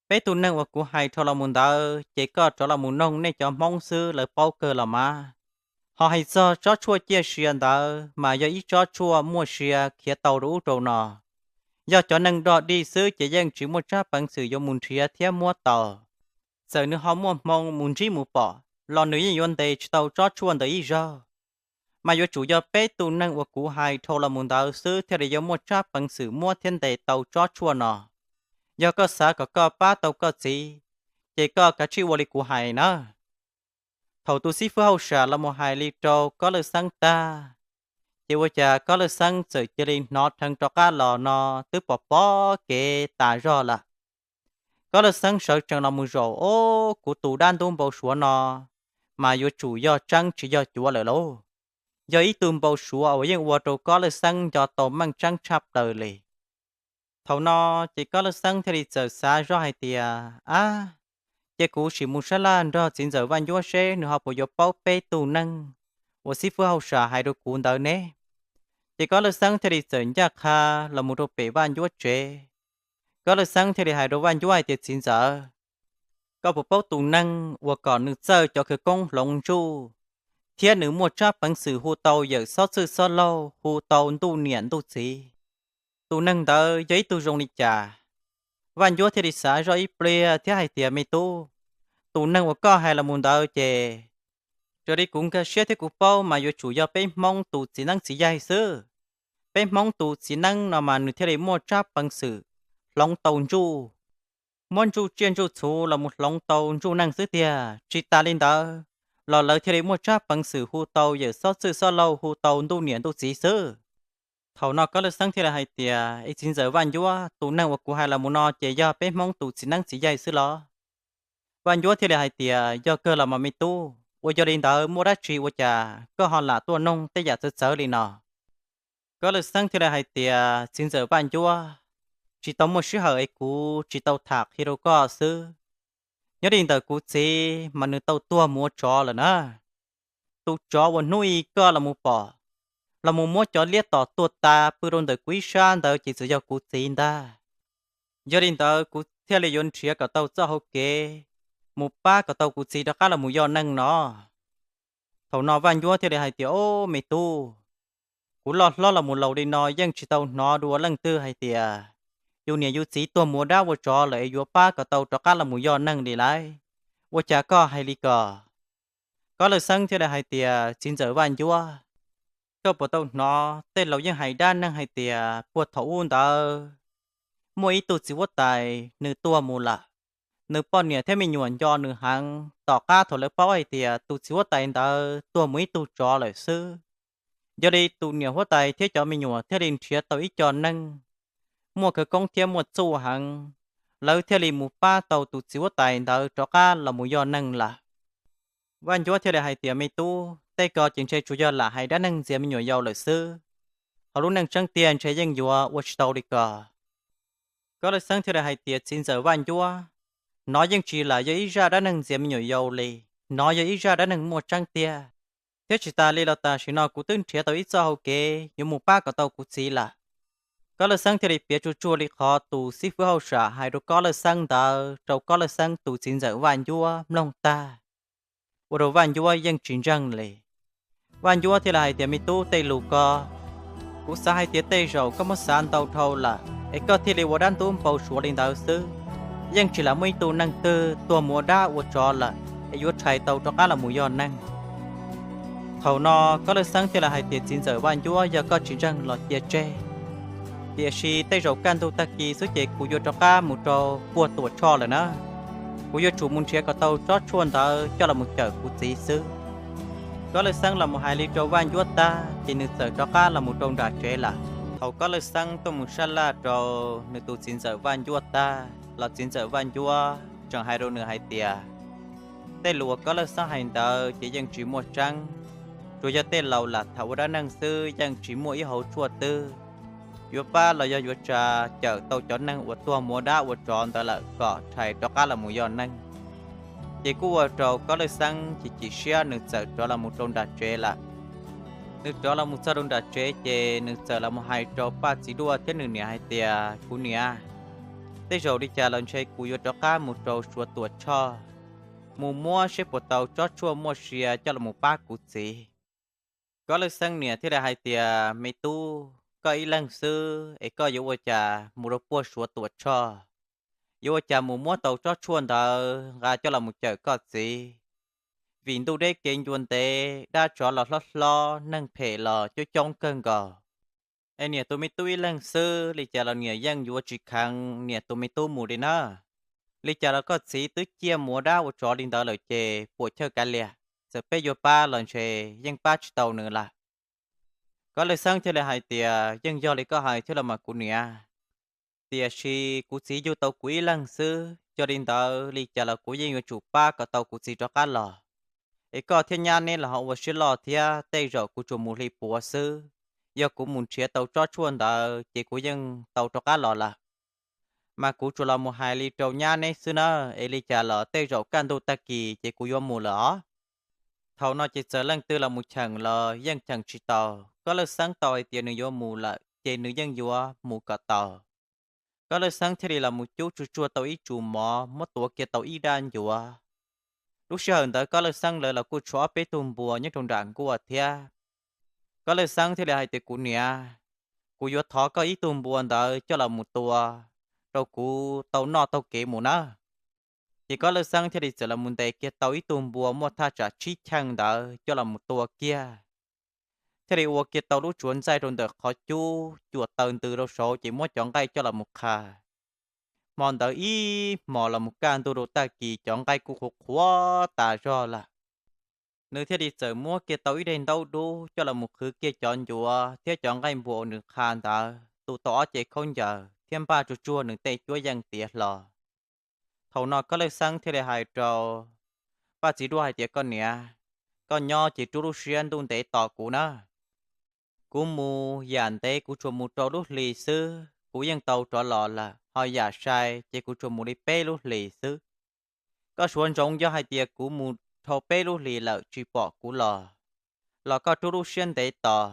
peb tug neeg uas kuv hais dhau los mus ntawd ces koj rov los mus noog nej cov Hmoob xwb, lawv paub kawg los mas. Ho hais txog tsob tshuaj ciaj sia ntawd mas yog ib tsob tshuaj muaj sia khiav tau rau ub rau no. Yog cov neeg dog dig xwb ces yeej tsis muaj tsab peev xwm yuav mus nrhiav thiab muab tau. Txawm nws ho muaj hmoo mus ntsib mus pom los nws yeej yuav ntes tsis tau tsob tshuaj ntawd ib zaug. Mas yuav tsum yog peb tug neeg uas kuv hais dhau los mus ntawd xwb thiaj li yuav muaj tsab peev xwm muab thiab ntes tau tsob tshuaj no. Yog koj xav kom koj pab tau koj txiv, ces koj kav tsij ua li kuv hais na. Thaum tus xib fwb hauj sam los mus hais li rau Kob Lawj Xeeb tag, ces ua cas Kob Lawj Xeeb txawm cia li hnov dheev rov qab los no twb pom pob kev tas zog lawm. Kob Lawj Xeeb sawv tsees los mus zaum, o, kuv tus dab ntub npau suav no mas yuav tsum yog tseeb tsis yog cuav lawm lauj. Yog ib tug npau suav uas yeej ua rau Kob Lawj Xeeb nco tau meej tseeb tshaj plaws li. Thaum no ces Kob Lawj Xeeb thiaj li txawm xav zoj hais tias, ab, ces kuv sim mus sab laj nrog txiv ntxawm Vaj Ncuab seb nws ho puas yuav paub peb tug neeg uas xib fwb hauj sam hais rau kuv ntawd ne. Ces Kob Lawj Xeeb thiaj li txawm ncaj qha los mus rau pem Vaj Ncuab tsev. Kob Lawj Xeeb thiaj li hais rau Vaj Ncuab hais tias, txiv ntxawm, koj puas paub tus neeg uas kom nws txawj cov khawv koob hloov ntsuj thiab nws muaj tsab peev xwm hu tau yawm xob txwj xob laug, hu tau ntuj niam ntuj txiv? Tus neeg ntawd yog ib tug zoo li cas? Vaj Ncuab thiaj li xav zoj ib pliag thiab hais tias, me tub, tus neeg uas koj hais los mus ntawd ces raws li kuv nkag siab thiab kuv paub mas yuav tsum yog peb Hmoob tus txiv neeb txiv yaig xwb. Peb Hmoob tus txiv neeb no mas nws thiaj li muaj tsab peev xwm hloov tau ntsuj, muab ntsuj tsiaj ntsuj txhu los mus hloov tau ntsuj neeg xwb tiag. Tsis tas li ntawd los lawv thiaj li muaj tsab peev xwm hu tau yawm xob txwj xob laug, hu tau ntuj niam ntuj txiv xwb. Thaum no Kob Lawj Xeeb thiaj li hais tias, es txiv ntxawm Vaj Ncuab, tus neeg uas kuv hais los mus no ces yog peb Hmoob tus txiv neeb txiv yaig xwb los? Vaj Ncuab thiaj li hais tias, yog kawg los mas me tub, uas yog li ntawd muaj dab tsi ua cas koj ho lam tuaj noog tej yam txawv txawv li no? Kob Lawj Xeeb thiaj li hais tias, txiv ntxawm Vaj Ncuab, tsis tau muaj sij hawm es kuv tsis tau tham qhia rau koj xwb. Nyob li ntawm kuv txiv mas nws tau tuag mus ua tsov lawm na. Tus tsov uas hnub i koj los mus pom, los mus muab cov liab tom tuag tas pw rau ntawm kuv ib sab ntawd ces txawm yog kuv txiv ntag. Yog li ntawd kuv thiaj li yuav nrhiav kom tau txoj hau kev mus pab kom tau kuv txiv rov qab los mus yog neeg no. Thaum no Vaj Ncuab thiaj li hais tias, o, me tub, kuv loj hlob los mus laus li no yeej tsis tau hnov dua leej twg hais tias yus niam yus txiv tuag mus ua dab ua tsov lawm es yuav pab kom tau rov qab los mus yog neeg li lauj. Ua cas koj hais li ko? Kob Lawj Xeeb thiaj li hais tias, txiv ntxawm Vaj Ncuab, koj puas tau hnov tej laus yeej hais dab neeg hais tias puag thaum ub ntawd muaj ib tug txiv huab tais nws tuag mus lawm, nws poj niam thiab me nyuam nco nws heev. Tom qab thaum lawv paub hais tias tus txiv huab tais ntawd tuag mus ib tug tsov lawm xwb, yog li tus niam huab tais thiab cov me nyuam thiaj li nrhiav tau ib co neeg muaj khawv koob thiab muaj txuj heev, lawv thiaj li mus pab tau tus txiv huab tais ntawd rov qab los mus yog neeg lawm. Vaj Ncuab thiaj li hais tias, me tub, tej ko ces ntshe tsuas yog lam hais dab neeg ntxias me nyuam yaus lawm xwb, hauv lub neej tseeb tiag ntshe yeej yuav ua tsis tau li ko. Kob Lawj Xeeb thiaj li hais tias, txiv ntxawm Vaj Ncuab, nov yeej tsis lam yog ib zaj dab neeg ntxias me nyuam yaus li, nov yog ib zaj dab neeg muaj tseeb tiag. Thiab tsis tas li los tam sim no kuv twb nrhiav tau ib txoj hau kev yuav mus pab kom tau kuv txiv lawm. Kob Lawj Xeeb thiaj li piav tsuag tsuag li qhov tus xib fwb hauj sam hais rau Kob Lawj Xeeb ntawd rau Kob Lawj Xeeb tus txiv ntxawm Vaj Ncuab mloog tag, ua rau Vaj Ncuab yeej tsis ntseeg li. Vaj Ncuab thiaj li hais tias, me tub, tej lus ko Kuv xav hais tias tej zaum koj muab xav ntau dhau lawm es koj thiaj li ua dab ntub npau suav li ntawd xwb. Yeej tsis lam muaj ib tug neeg twg tuag mus ua dab ua tsov lawm es yuav rhais tau rov qab los mus yog neeg. Thaum no Kob Lawj Xeeb thiaj li hais tias, Txiv ntxawm Vaj Ncuab, yog koj tsis ntseeg los cia tseg. Tiam sis tej zaum kaj ntug tag kis xwb ces kuv yuav rov qab mus rau puag Tuam Tshoj lawm na. Kuv yuav tsum mus nrhiav kom tau tsob tshuaj ntawd coj los mus cawm kuv txiv xwb. Kob Lawj Xeeb los mus hais li rau Vaj Ncuab tag ces nws txawm rov qab los mus rau nram tsev lawm. Thaum Kob Lawj Xeeb tuaj mus sab laj rau nws tus txiv ntxawm Vaj Ncuab tag los txiv ntxawm Vaj Ncuab tseem hais rau nws hais tias, Tej lus uas Kob Lawj Xeeb hais ntawd ces yeej tsis muaj tseeb, tsuas yog tej laus lam tham ua dab neeg xwb, yeej tsis muaj ib hauv tshuaj twg yuav pab los yog yuav tsa cawm tau cov neeg uas tuag mus ua dab ua tsov ntawd lawm kom rhais rov qab los mus yog neeg. Ces kuj ua rau Kob Lawj Xeeb chim chim siab, nws txawm rov los mus rau nram tsev lawm. Nws rov los mus txog rau nram tsev ces nws txawm los mus hais rau Paj Txiv Duaj thiab nws niam hais tias, Kuv niam, tej zaum li cas los ntshe kuv yuav rov qab mus rau Suav Tuam Tshoj mus muab seb puas tau tsob tshuaj muaj sia coj los mus pab kuv txiv. Kob Lawj Xeeb niam thiaj li hais tias, Me tub, koj ib leeg xwb es koj yuav ua cas mus rau puag Suav Tuam Tshoj? Yuav ua cas mus muab tau tsob tshuaj ntawd nqa coj los mus cawm koj txiv? Vim ntuj deb kev ncua ntev, dab tsov los hlob hlob, neeg phem los coob coob kawg nkaus. Es niam tus me tub ib leeg xwb, li cas los niam yeej yuav tsis kheev niam tus me tub mus li na. Li cas los koj txiv twb ciaj mus ua dab ua tsov li ntawd lawm ces puam chawj kav liam, txawm peb yuav pab los ntshe yeej pab tsis tau nws lawm. Kob Lawj Xeeb thiaj li hais tias, Yeej yog li koj hais thiab los mas kuv niam, tiam sis kuv txiv yug tau kuv ib leeg xwb, yog li ntawd li cas los kuv yeej yuav tsum pab kom tau kuv txiv rov qab los. Es koj thiab nyab neb los ho ua siab loj thiab, tej zaum kuv tsuas mus hli puav xwb, yog kuv mus nrhiav tau tsob tshuaj ntawd ces kuv yeej tau rov qab los lawm. Mas kuv tsuas los mus hais li rau nyab neb xwb na, es li cas los tej zaum kaj ntug tag kis ces kuv yuav mus lawm os. Thaum no ces txawm leej twg los mus cheem los yeej cheem tsis tau. Kob Lawj Xeeb tau hais tias nws yuav mus lawm ces nws yeej yuav mus kom tau. Kob Lawj Xeeb thiaj li los mus cub tsuj tsuag tau ib tsum mov, muab tuav kiag tau ib dab ncuav. Lub sij hawm ntawd Kob Lawj Xeeb lawv los kuj tshuav ob peb tug npua nyob rau nram nkuaj thiab. Kob Lawj Xeeb thiaj li hais tias, Kuv niam, kuv yuav thov koj ib tug npua ntawd coj los mus tua rau kuv tau noj taug kev mus nawb. Ces Kob Lawj Xeeb thiaj li txawm los mus ntes kiag tau ib tug npua muaj thaj tsam tsib cheej ntawd coj los mus tua kiag, thiaj li ua kiag tau lub tsuav ntxaij rau ntawm qhov cub, cuam taws ntws rau saud ces muab cov nqaij coj los mus qha. Hmo ntawd ib hmos los mus kaj ntug rau tag kis cov nqaij kuj qhuav qhuav tas zog lawm. Nws thiaj li txawm muab kiag tau ib daim ntaub dub coj los mus qhwv kiag cov ncuav thiab cov nqaij npua uas nws qha ntawd, tu tau ob ce khaub ncaws thiab npaj tsuag tsuag nws tej cuab yeej tiav hlo. Thaum no Kob Lawj Xeeb thiaj li hais rau Paj Txiv Duaj hais tias, Koj niam, koj nyob ces rub lub siab ntuj ntev tos kuv na. Kuv mus yam ntev kuv tsuas mus rau lub hlis xwb kuv yeej tau rov los lawm, ho yam sai ces kuv tsuas mus li peb lub hlis xwb. Koj suav ntsoov, yog hais tias kuv mus dhau peb lub hlis lawm tsis pom kuv los, los koj rub lub siab ntev tos.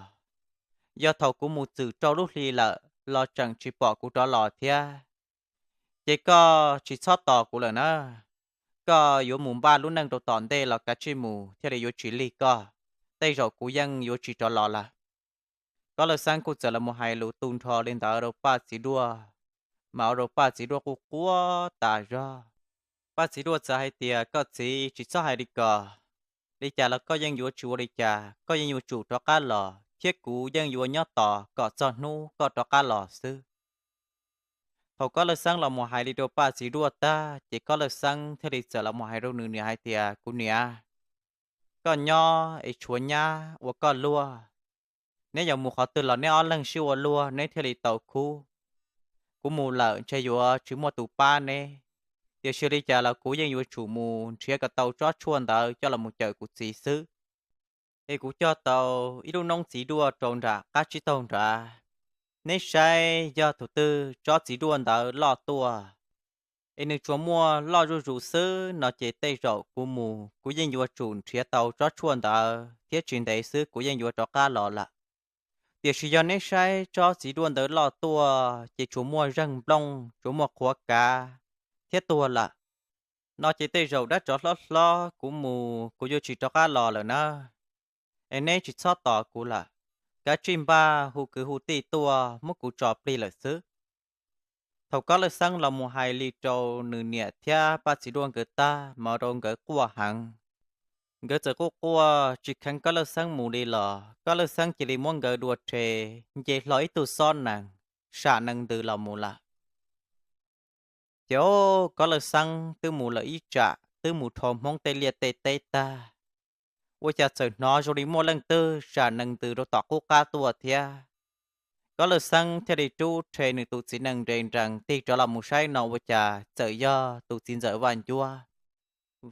Yog thaum kuv mus txwm rau lub hlis lawm los tseem tsis pom kuv rov los thiab, ces koj tsis txhob tos kuv lawm na. Koj yuav mus npaj lub neej rau tom ntej los kav tsij mus thiaj li yuav tsis lig koj, tej zaum kuv yeej yuav tsis rov los lawm. Kob Lawj Xeeb kuj txawm los mus hais lus tu nrho li ntawd rau Paj Txiv Duaj, mas ua rau Paj Txiv Duaj quj quaj tas zog. Paj Txiv Duaj txawm hais tias, Koj txiv, tsis txhob hais li ko. Li cas los koj yeej yuav tsis ua li cas, koj yeej yuav tsum rov qab los thiab kuv yeej yuav nyob tos kom txog hnub koj rov qab los xwb. Thaum Kob Lawj Xeeb los mus hais li rau Paj Txiv Duaj tag ces Kob Lawj Xeeb thiaj li txawm los mus hais rau nws niam hais tias, Kuv niam, koj nyob es tshuav nyab ua koj luag. Neb yuav mus qhov twg los neb ob leeg sib ua luag neb thiaj li tau khub. Kuv mus lawm ntshe yuav tsis muaj tus pab neb, tiam sis li cas los kuv yeej yuav tsum mus nrhiav kom tau tsob tshuaj ntawd coj los mus cawm kuv txiv xwb. Es kuv cog tau ib lub noob txiv duaj rau nram qab tsib taug nrad. Neb saib yog thaum twg tsob txiv duaj ntawd loj tuaj, es nws tsuas muaj loj zuj zus xwb no ces tej zaum kuv mus kuv yeej yuav tsum nrhiav tau tsob tshuaj ntawd thiab tsis ntev xwb kuv yeej yuav rov qab los lawm. Tiam sis yog neb saib tsob txiv duaj ntawd loj tuaj ces tsuas muaj zeeg nplooj, tsuas muaj qhuav kav thiab tuag lawm no ces tej zaum dab tsov hlob hlob kuv mus kuv yuav tsis rov qab los lawm na. Es neb tsis txhob tos kuv lawm, kav tsij npaj hu kwv hu tij tuaj muab kuv tso plig lawm xwb. Thaum Kob Lawj Xeeb los mus hais li rau nws niam thiab Paj Txiv Duaj nkawd tag, mas rau nkawd quaj heev. Nkawd txawm quaj quaj tsis kheev Kob Lawj Xeeb mus li los Kob Lawj Xeeb cia li muab nkawd dua rhe, nce hlo ib tug xob nees, sam nees ntws los mus lawm. Ces Kob Lawj Xeeb twb mus lawm ib tsam twb mus rho Hmoob tej liaj tej teb tag, ua cas txawm hnov zoo li muaj leej twg sam nees ntws rau tom qub qab tuaj thiab. Kob Lawj Xeeb thiaj li rub rhe nws tus txiv nees nres nrees tig rov los mus saib no ua cas txawm yog tus txiv ntxawm Vaj Ncuab.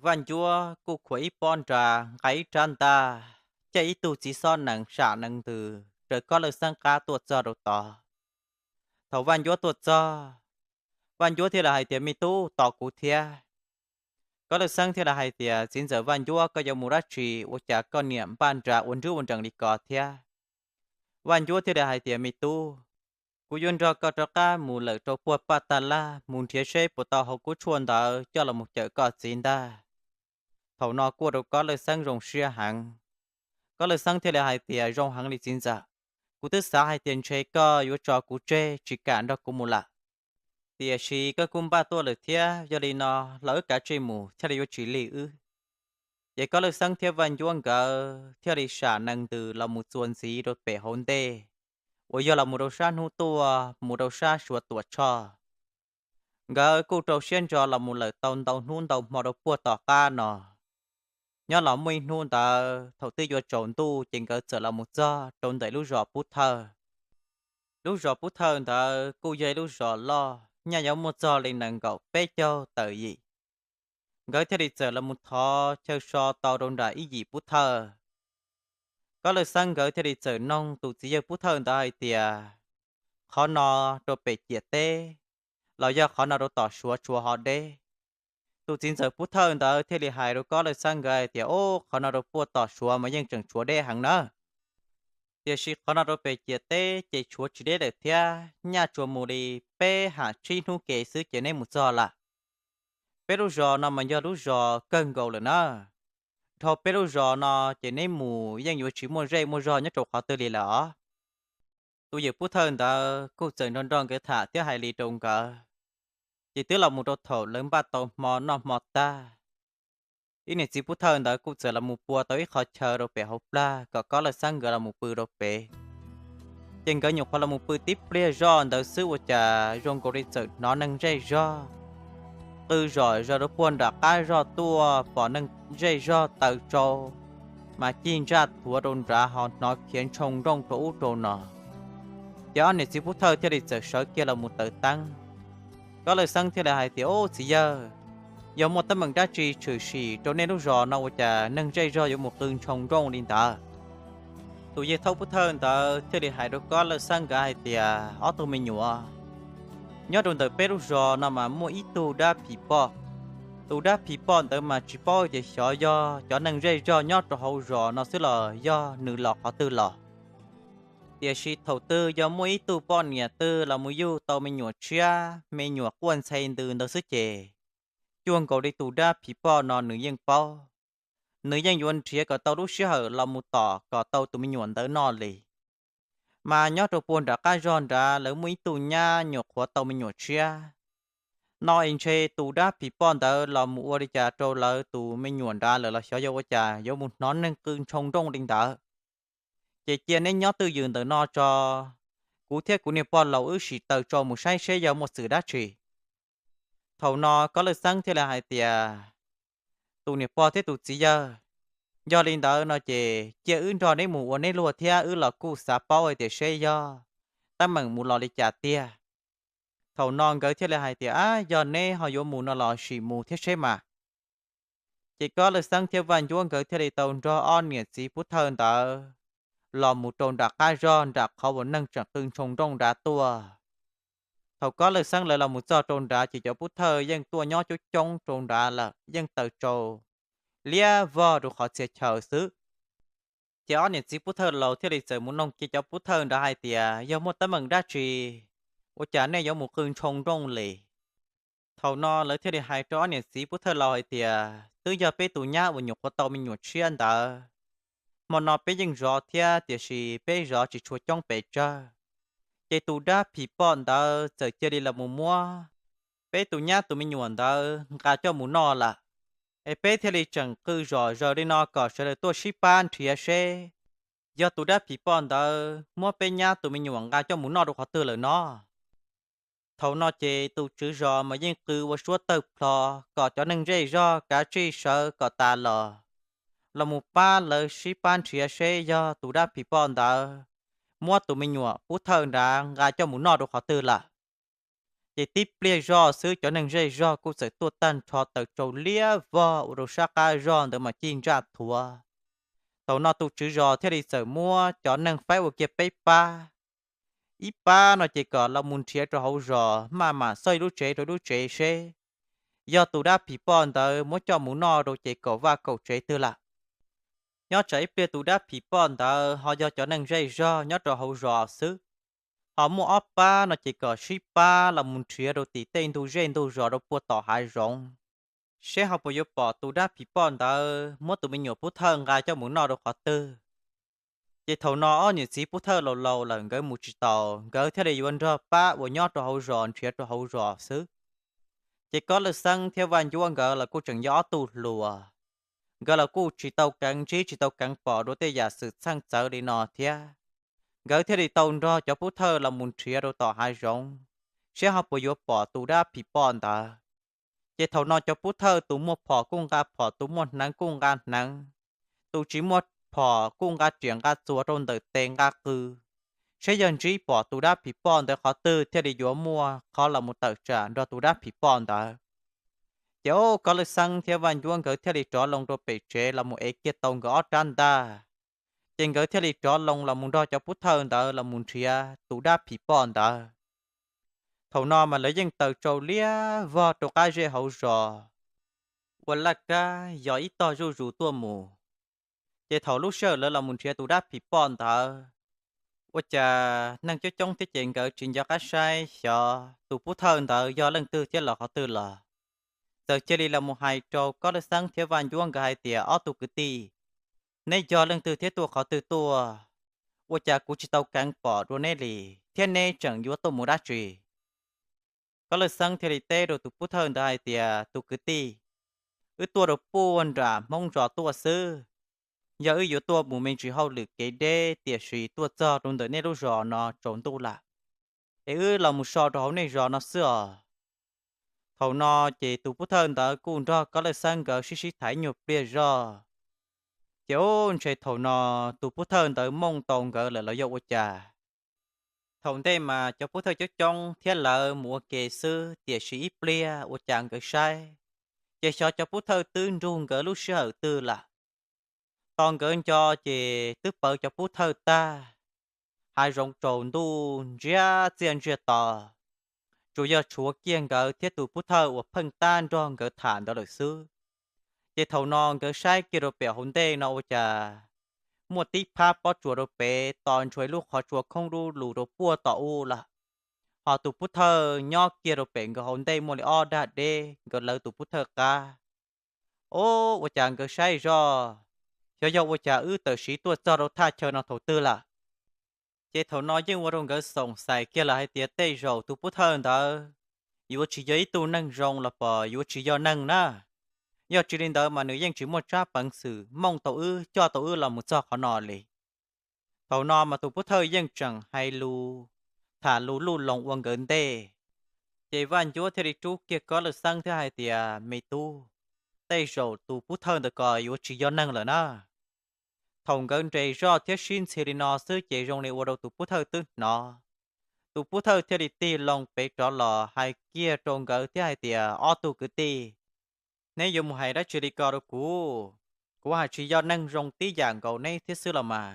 Vaj Ncuab kuj khuam ib pob nra, nqa ib rab ntaj, caij ib tug txiv xob nees sam nees ntws raws Kob Lawj Xeeb qab tuaj txog rau tod. Thaum Vaj Ncuab tuaj txog, Vaj Ncuab thiaj li hais tias, Me tub, tos kuv thiab. Kob Lawj Xeeb thiaj li hais tias, Txiv ntxawm Vaj Ncuab, koj yuav mus dab tsi ua cas koj niam npaj nra ua nrub ua nrees li ko thiab? Vaj Ncuab thiaj li hais tias, Me tub, kuv yuav nrog koj rov qab mus lawm rau puag Paj Taj Laj mus nrhiav seb puas tau hauv kuv tshuaj ntawd coj los mus cawm koj txiv ntag. Thaum no kuj ua rau Kob Lawj Xeeb zoo siab heev. Kob Lawj Xeeb thiaj li hais tias, Zoo heev li txiv ntxawm, kuv twb xav hais tias ntshe koj yuav tso kuv tseg tsis kam nrog kuv mus lawm. Tiam sis koj kuj npaj tuaj lawm thiab, yog li no los wb kav tsij mus thiaj li yuav tsis lig wb. Ces Kob Lawj Xeeb thiab Vaj Ncuab nkawd thiaj li sam nees ntws los mus txuas ntxiv rau pem hauv ntej, uas yog los mus rau sab hnub tuaj mus rau sab Suav Tuam Tshoj. Nkawd kuj rau siab ntso los mus lawm tau ntau hnub ntau hmo rau puag tom qab no. Nyob los muaj ib hnub ntawd thaum twb yuav tsaus ntuj ces nkawd txawm los mus txog rau ntawm lub zos Pub Thawj. Lub zos Pub Thawj ntawd kuj yog ib lub zos loj, nyaj yuav muaj txog li nees nkaum peb caug tawm yim. Nkawd thiaj li txawm los mus thov chaw so tau rau nram ib yim Pub Thawj. Kob Lawj Xeeb nkawd thiaj li txawm noog tus txiv yawg Pub Thawj ntawd hais tias, Qhov no rau pem ciam teb los yog qhov no rau tom Suav tshuav ho deb? Tus txiv ntxawm Pub Thawj ntawd thiaj li hais rau Kob Lawj Xeeb nkawd hais tias, Ub, qhov no rau puag tom Suav mas yeej tseem tshuav deb heev na. Tiam sis qhov no rau pem ciam teb ces tshuav tsis deb lawm thiab, nyaj tsuas mus li peb ham tsib hnub ke xwb ces neb mus txog lawm. Peb lub zos no mas yog lub zos kawg nkaus lawm na. Dhau peb lub zos no ces neb mus yeej yuav tsis muaj zej muaj zog nyob rau qhov twg li lawm os. Tus yawm Pub Thawj ntawd kuj txawm nrog nrog nkawd tham thiab hais li rau nkawd. Ces twb los mus rau thaum lawv npaj tau hmo noj hmo tag, ib niam txiv Pub Thawj ntawd kuj txawm los mus pua tau ib qho chaw rau pem hauv plag kom Kob Lawj Xeeb nkawd los mus pw rau pem. Ces nkawd nyuam qhuav los mus pw tib pliag zoj ntawd xwb ua cas zoo nkaus li txawm hnov neeg zej zog qw zom zaws rau puag nram qab zog tuaj, pom neeg zej zog taws tsau mas cig ntsaj thuav rau nrad ho hnov khiav ntshoo nrooj rau ub rau no. Ces ob niam txiv Pub Thawj thiaj li txawm sawv kiag los mus taws teeb. Kob Lawj Xeeb thiaj li hais tias, Ub, txiv yawg, yog muaj teeb meem dab tsi tshwm sim rau nej lub zos no ua cas neeg zej zog yuav mus qw ntshoo nrooj li ntawd? Tus yawg Pub Thawj ntawd thiaj li hais rau Kob Lawj Xeeb nkawd hais tias, Ob tug me nyuam, nyob rau ntawm peb lub zos no mas muaj ib tug dab phim poj. Tus dab phim poj ntawd mas tsis paub tias xyov yog cov neeg zej zog nyob rau hauv zos no xwb los yog nws los qhov twg los. Tiam sis thaum twg yog muaj ib tug poj niam twg los mus yug tau me nyuam tshiab, me nyuam quaj ntxhe ntws ntawd xwb ces cuag nkaus li tus dab phim poj no nws yeej paub. Nws yeej yuav nrhiav kom tau lub sij hawm los mus tom kom tau tus me nyuam ntawd noj li. Mas nyob rau puag nram qab zog nrad lawv muaj ib tug nyab nyuam qhuav tau me nyuam tshiab. No es ntshe tus dab phim poj ntawd los mus ua li cas rau lawv tus me nyuam nrad lawm los xyov yog ua cas yuav mus hnov neeg qw ntshoo nrooj li ntawd. Ces cia neb nyob twj ywm ntawm no tso, kuv thiab kuv niag pog laus wb sim taws tsau mus saib seb yog muaj xwm dab tsi. Thaum no Kob Lawj Xeeb thiaj li hais tias, Tus niam pog thiab tus txiv yawg, yog li ntawd no ces cia wb nrog neb mus ua neb luag thiab wb los kuj xav paub hais tias seb yog teeb meem mus los li cas tiag. Thaum no nkawd thiaj li hais tias, Ab, yog neb ho yuav mus no los sim mus thiab seb mas. Ces Kob Lawj Xeeb thiab Vaj Ncuab nkawd thiaj li tau nrog ob niam txiv Pub Thawj ntawd los mus rau nram qab zog nram qhov uas neeg tseem qw ntshoo nrooj nrad tuaj. Thaum Kob Lawj Xeeb lawv los mus txog rau nrad ces cov Pub Thawj yeej tuaj nyob coob coob rau nrad lawm, yeej taws tsau liab vog rau qhov txhia chaw xwb. Ces ob niam txiv Pub Thawj laus thiaj li txawm mus noog kiag cov Pub Thawj nrad hais tias, Yog muaj teeb meem dab tsi ua cas nej yuav mus qw ntshoo nrooj li? Thaum no lawv thiaj li hais rau ob niam txiv Pub Thawj laus hais tias, Twb yog peb tus nyab uas nyuam qhuav tau me nyuam tshiab ntawd, Hmo no peb yeej zov thiab tiam sis peb zov tsis tshua coob pes tsawg. Ces tus dab phim poj ntawd txawm cia li los mus muab peb tus nyab tus me nyuam ntawd nqa coj mus noj lawm. Es peb thiaj li tseem qw zom zaws li no kom sawv daws tuaj sib pab nrhiav seb yog tus dab phim poj ntawd muab peb nyab tus me nyuam nqa coj mus noj rau qhov twg lawm no. Thaum no ces tus tswv zos mas yeej qw ua suab tawg plho kom cov neeg zej zog kav tsij sawv kom tas los, los mus pab lawv sib pab nrhiav seb yog tus dab phim poj ntawd muab tus me nyuam pub thawj nrad nqa coj mus noj rau qhov twg lawm. Ces tib pliag zog xwb cov neeg zej zog kuj txawm tuaj tag nrho taws tsau liab vog ua rau sab qab zog ntawd mas cig ntsaj thuav. Thaum no tus tswv zos thiaj li txawm muab cov neeg faib ua kiag peb pab. Ib pab no ces kom los mus nrhiav rau hauv zos maj mam xauj lub tsev rau lub tsev seb yog tus dab phim poj ntawd muab coj mus noj rau ces kaum vaj kaum tsev twg lawm. Nyob tsam ib pliag tus dab phim poj ntawd ho yog cov neeg zej zog nyob rau hauv zos xwb. Ho muaj ob pab no ces kom sib pab los mus nrhiav rau tim tej ntug zej ntug zos rau puag tom hav zoov, seb ho puas yuav pom tus dab phim poj ntawd muab tus me nyuam pub thawj nqa coj mus noj rau qhov twg. Ces thaum no ob niam txiv pub thawj laus laus lawm nkawd mus tsis taus, nkawd thiaj li yuav nrog pab uas nyob rau hauv zos nrhiav rau hauv zos xwb. Ces Kob Lawj Xeeb thiab Vaj Ncuab nkawd los kuj tseem yog ob tug hluas, nkawd los kuj tsis tau keev ntsib tsis tau keev pom dua tej yam xwm txheej txawv li no thiab. Nkawd thiaj li tau nrog cov pub thawj los mus nrhiav rau tom hav zoov, seb ho puas yuav pom tus dab phim poj ntawd. Ces thaum no cov pub thawj tus muaj phom kuj nqa phom, tus muaj hneev kuj nqa hneev, tus tsis muaj phom kuj nqa riam nqa txuas rau ntawm tes nqa qw, seb yog ntsib pom tus dab phim poj ntawd qhov twg thiaj li yuav muaj qhov los mus tawm tsam nrog tus dab phim poj ntawd. Ces Kob Lawj Xeeb thiab Vaj Ncuab nkawd thiaj li rov loo rau pem tsev los mus ev kiag tau nkawd ob rab ntaj. Ces nkawd thiaj li rov loo los mus nrog cov pub thawj ntawd los mus nrhiav tus dab phim poj ntawd. Thaum no mas lawv yeej taws tsau liab vog rau qab zej hauv zos, ua laj kab yog ib tog zuj zus tuaj mus. Ces thaum lub sij hawm lawv los mus nrhiav tus dab phim poj ntawd, ua cas neeg coob coob thiab ces nkawd tsis nco qab saib xyov tus pub thawj ntawd yog leej twg thiab los qhov twg los. Txawm cia li los mus hais rau Kob Lawj Xeeb thiab Vaj Ncuab nkawd hais tias, ob tug kwv tij, neb yog leej twg thiab tuaj qhov twg tuaj? Ua cas kuv tsis tau keev pom dua neb li, thiab neb tseem yuav tuaj mus dab tsi? Kob Lawj Xeeb thiaj li teb rau tus pub thawj ntawd hais tias, tus kwv tij, wb tuaj rau puag nram Hmoob zos tuaj xwb. Yog wb yuav tuaj mus me ntsis hauj lwm kev deb, tiam sis tuaj txog rau ntawm nej lub zos no tsaus ntuj lawm, es wb los mus so rau hauv nej zos no xwb os. Thaum no ces tus pub thawj ntawd kuj nrog Kob Lawj Xeeb nkawd sib sib tham ib nyuag pliag zog, ces ub ntshe thaum no tus pub thawj ntawd mooj tau nkawd lawm los yog ua cas. Thaum ntej mas cov pub thawj coob coob thiab lawv mus ua ke xwb, tiam sis ib pliag ua cas nkawd saib, ces xyov cov pub thawj twb nrug nkawd lub sij hawm twg lawm. Tos nkawd nco ces twb pawv cov pub thawj tag, hav zoov tsaus ntuj ntsiag txiaj ntsiag to, tsuas yog tshuav kiag nkawd thiab tus pub thawj uas pheej tab nrog nkawd tham ntawd lawm xwb. Ces thaum no nkawd saib kiag rau pem hauv ntej no ua cas muaj tib phab pob tsuas rau pem tos ntshua ib lub qhov tsua khoob dub lug rau puag tom ub lawm. Ho tus pub thawj nyob kiag rau pem nkawd hauv ntej muaj li ob dag deb, nkawd lawv tus pub thawj qab. Ob, ua cas nkawd saib zoj, xyov yog ua cas wb tawm siv tuaj txog rau thaj chaw no thaum twg lawm. Ces thaum no yeej ua rau nkawd xoom xais kiag lawm hais tias tej zaum tus pub thawj ntawd yuav tsis yog ib tug neeg zoo los pom yuav tsis yog neeg na. Yog tsis li ntawd mas nws yeej tsis muaj tsab peev xwm mooj tau wb coj tau wb los mus txog qhov no li. Thaum no mas tus pub thawj yeej tseem hais lus, tham lus luj loos ua nkawd ntej. Ces Vaj Ncuab thiaj li rub kiag Kob Lawj Xeeb thiab hais tias, me tub, tej zaum tus pub thawj ntawd ko yuav tsis yog neeg lawm na. Thaum nkawd nres zoj thiab sib ntxhi li no xwb ces zoo li ua rau tus pub thawj twb hnov. Tus pub thawj thiaj li tig loo pem rov los hais kiag rau nkawd thiab hais tias, ob tug kwv tij, neb yuav mus hais dab tsi li ko rau kuv? Kuv hais tsis yog neeg zoo tib yam nkaus neb thiab xwb los mas.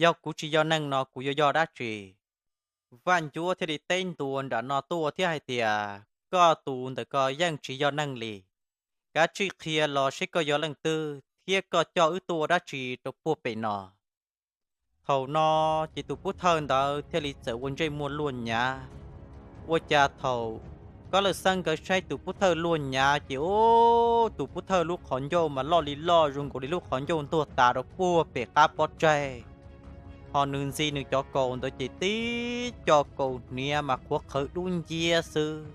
Yog kuv tsis yog neeg no kuv yuav yog dab tsi? Vaj Ncuab thiaj li teb ntua nram no tuaj thiab hais tias, koj tus ntawm ko yeej tsis yog neeg li. Kav tsij qhia los seb koj yog leej twg thiab koj coj wb tuaj ua dab tsi rau puag pem no. Thaum no ces tus pub thawj ntawd thiaj li txawm ua ntsej muag luaj nyav. Ua cas thaum Kob Lawj Xeeb nkawd saib tus pub thawj luag nyav ces ub, tus pub thawj lub qhov ncauj mas loj li loj zoo nkaus li lub qhov ncauj ntuag tas rau puag pem qab pob tsaig. Ho nws ntxi nws cov kaus ntawd ces tib co kaus hniav mas qhuav qhawv dub nciab xwb,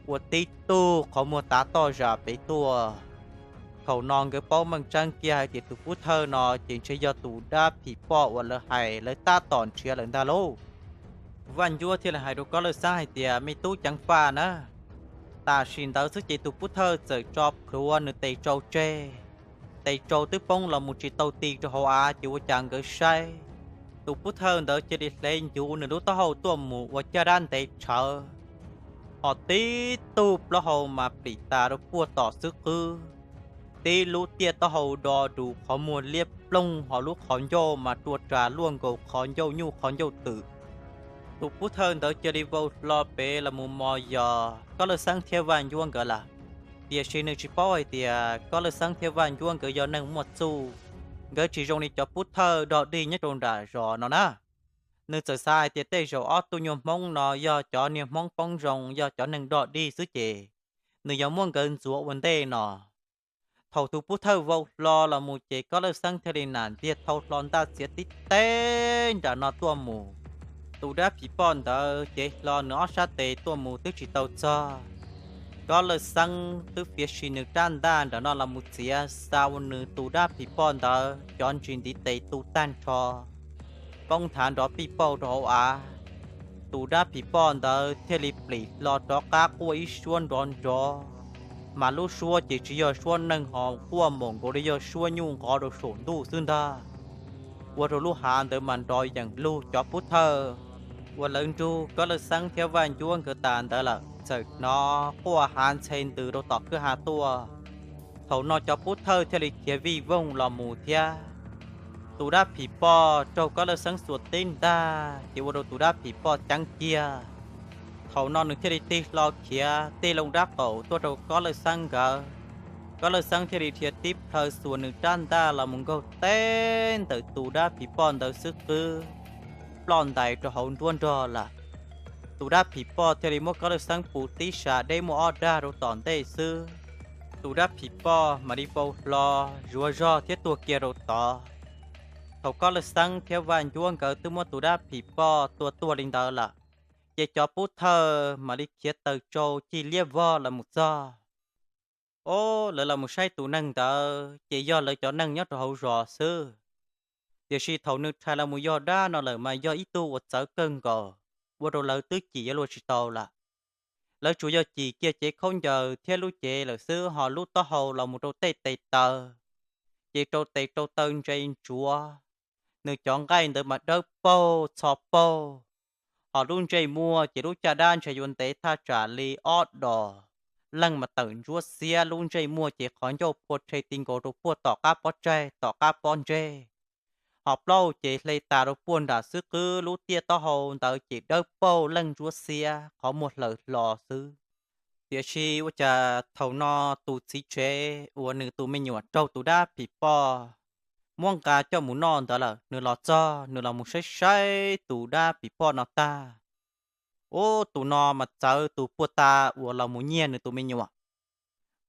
ua tib tug qhov muag tav toj zam pem tuaj. Thaum no nkawd paub meej tseeb kiag hais tias tus pub thawj no ces ntshe yog tus dab phim poj uas lawv hais lawv tab tom nrhiav lawm ntag lauj. Vaj Ncuab thiaj li hais rau Kob Lawj Xeeb hais tias, Me tub ceev faj na, tam sim ntawd xwb ces tus pub thawj txawm tso plhuav nws tes tsau tseg. Tes tsau twb poob los mus tsis tau ti rau hauv av ces ua cas nkawd saib tus pub thawj ntawd cia li hle ncuv nws lub taub hau tuaj mus ua caj dab ntev tshawv, ho tib tug plaub hau mas plim tas rau puag tom xwb qwb, tib lub tiaj taub hau do dus qhov muag liab ploog ho lub qhov ncauj mas rua ras luaj nkaus qhov ncauj nyuj qhov ncauj twm. Tus pub thawj ntawd cia li vau hlo pem los mus mos yos Kob Lawj Xeeb thiab Vaj Ncuab nkawd lawm. Tiam sis nws tsis paub hais tias Kob Lawj Xeeb thiab Vaj Ncuab nkawd yog neeg muaj txuj, nkawd tsis zoo li cov pub thawj dog dig nyob rau nram zos no na. Nws txawm xav hais tias tej zaum ob tug nyuag Hmoob no yog cov niag Hmoob poob zoo, yog cov neeg dog dig xwb ces nws yuav muab nkawd ntxuav ua ntej no. Thaum tus pub thawj vau hlo los mus ces Kob Lawj Xeeb thiaj li nam ntiag thau hlo ntaj txiav tib teg nram no tuaj mus. Tus dab phim poj ntawd cev hlo nws ob sab tes tuaj mus twb tsis tau txog, Kob Lawj Xeeb twb fiav si nws rab ntaj nram no los mus txiav xa ua nws tus dab phim poj ntawd cov ntsis ntiv tes tu tag nrho, poob nthav nrov pij pauj rau hauv av. Tus dab phim poj ntawd thiaj li plim hlo rov qab quaj ib suab nrov nrov, mas lub suab ces tsis yog suab neeg ho quaj mus nkaus li yog suab nyuj nqov rau saum ntuj xwb ntag. Ua rau lub hav ntawd mas nrov yeem lug. Cov pub thawj uas lawv nrug Kob Lawj Xeeb thiab Vaj Ncuab nkawd tas ntawd lawm txawm hnov quaj hav ntxhe ntws rau tom kwj ha tuaj. Thaum no cov pub thawj thiaj li khiav vij voog los mus thiab. Tus dab phim poj raug Kob Lawj Xeeb xuas tib ntag ces ua rau tus dab phim poj ceeb kiag. Thaum no nws thiaj li tig hlo khiav tig loo dab qaum tuaj rau Kob Lawj Xeeb nkawd. Kob Lawj Xeeb thiaj li dhia tib plhaw xuas nws rab ntaj los mus nkaug teb ntawm tus dab phim poj ntawd xwb qwb, ploj ntais rau hauv nruab nrog lawm. Tus dab phim poj thiaj li muab Kob Lawj Xeeb pus tib sas deb muaj ob dag rau tom ntej xwb. Tus dab phim poj mam li vau hlo zuav zog thiab tuag kiag rau tod. Thaum Kob Lawj Xeeb thiab Vaj Ncuab nkawd twb muab tus dab phim poj tua tuag li ntawd lawm, ces cov pub thawj mam li khiav taws tsau ci liab vog los mus txog. Ob, lawv los mus saib tus neeg ntawd ces yog lawv cov neeg nyob rau hauv zos xwb. Tiam sis thaum nws rhais los mus yog dab no lawm mas yog ib tug uas txawv kawg nkaus, ua rau lawv twb cim yuav luag tsis tau lawm. Lawv tsuas yog cim kiag cev khaub ncaws thiab lub cev lawm xwb, ho lub taub hau los mus rau tej tes taw ces rau tes rau taw ntse ntsuav. Nws cov nqaij ntawd mas dawb paug txho paug, ho lub ntsej muag ces lub caj dab ntshe yuav ntev thaj tsam li ob dos. Leej mas tawm ntsuab xiab, lub ntsej muag ces qhov ncauj phua rhe ti nkaus rau puag tom qab pob tsaig tom qab pob ntseg, ho plaub ces hle tas rau puag nram xwb qwb, lub tiaj taub hau ntawd ces dawb paug leej ntsuab xiab, qhov muag hlaws hlo xwb. Tiam sis ua cas thaum no tus txiv tsev uas nws tus me nyuam raug tus dab phim poj muab nqa coj mus noj ntawd lawm, nws los txog nws los mus saib saib tus dab phim poj no tag, ub, tus no mas txawv tus puag ta uas los mus nyiag nws tus me nyuam.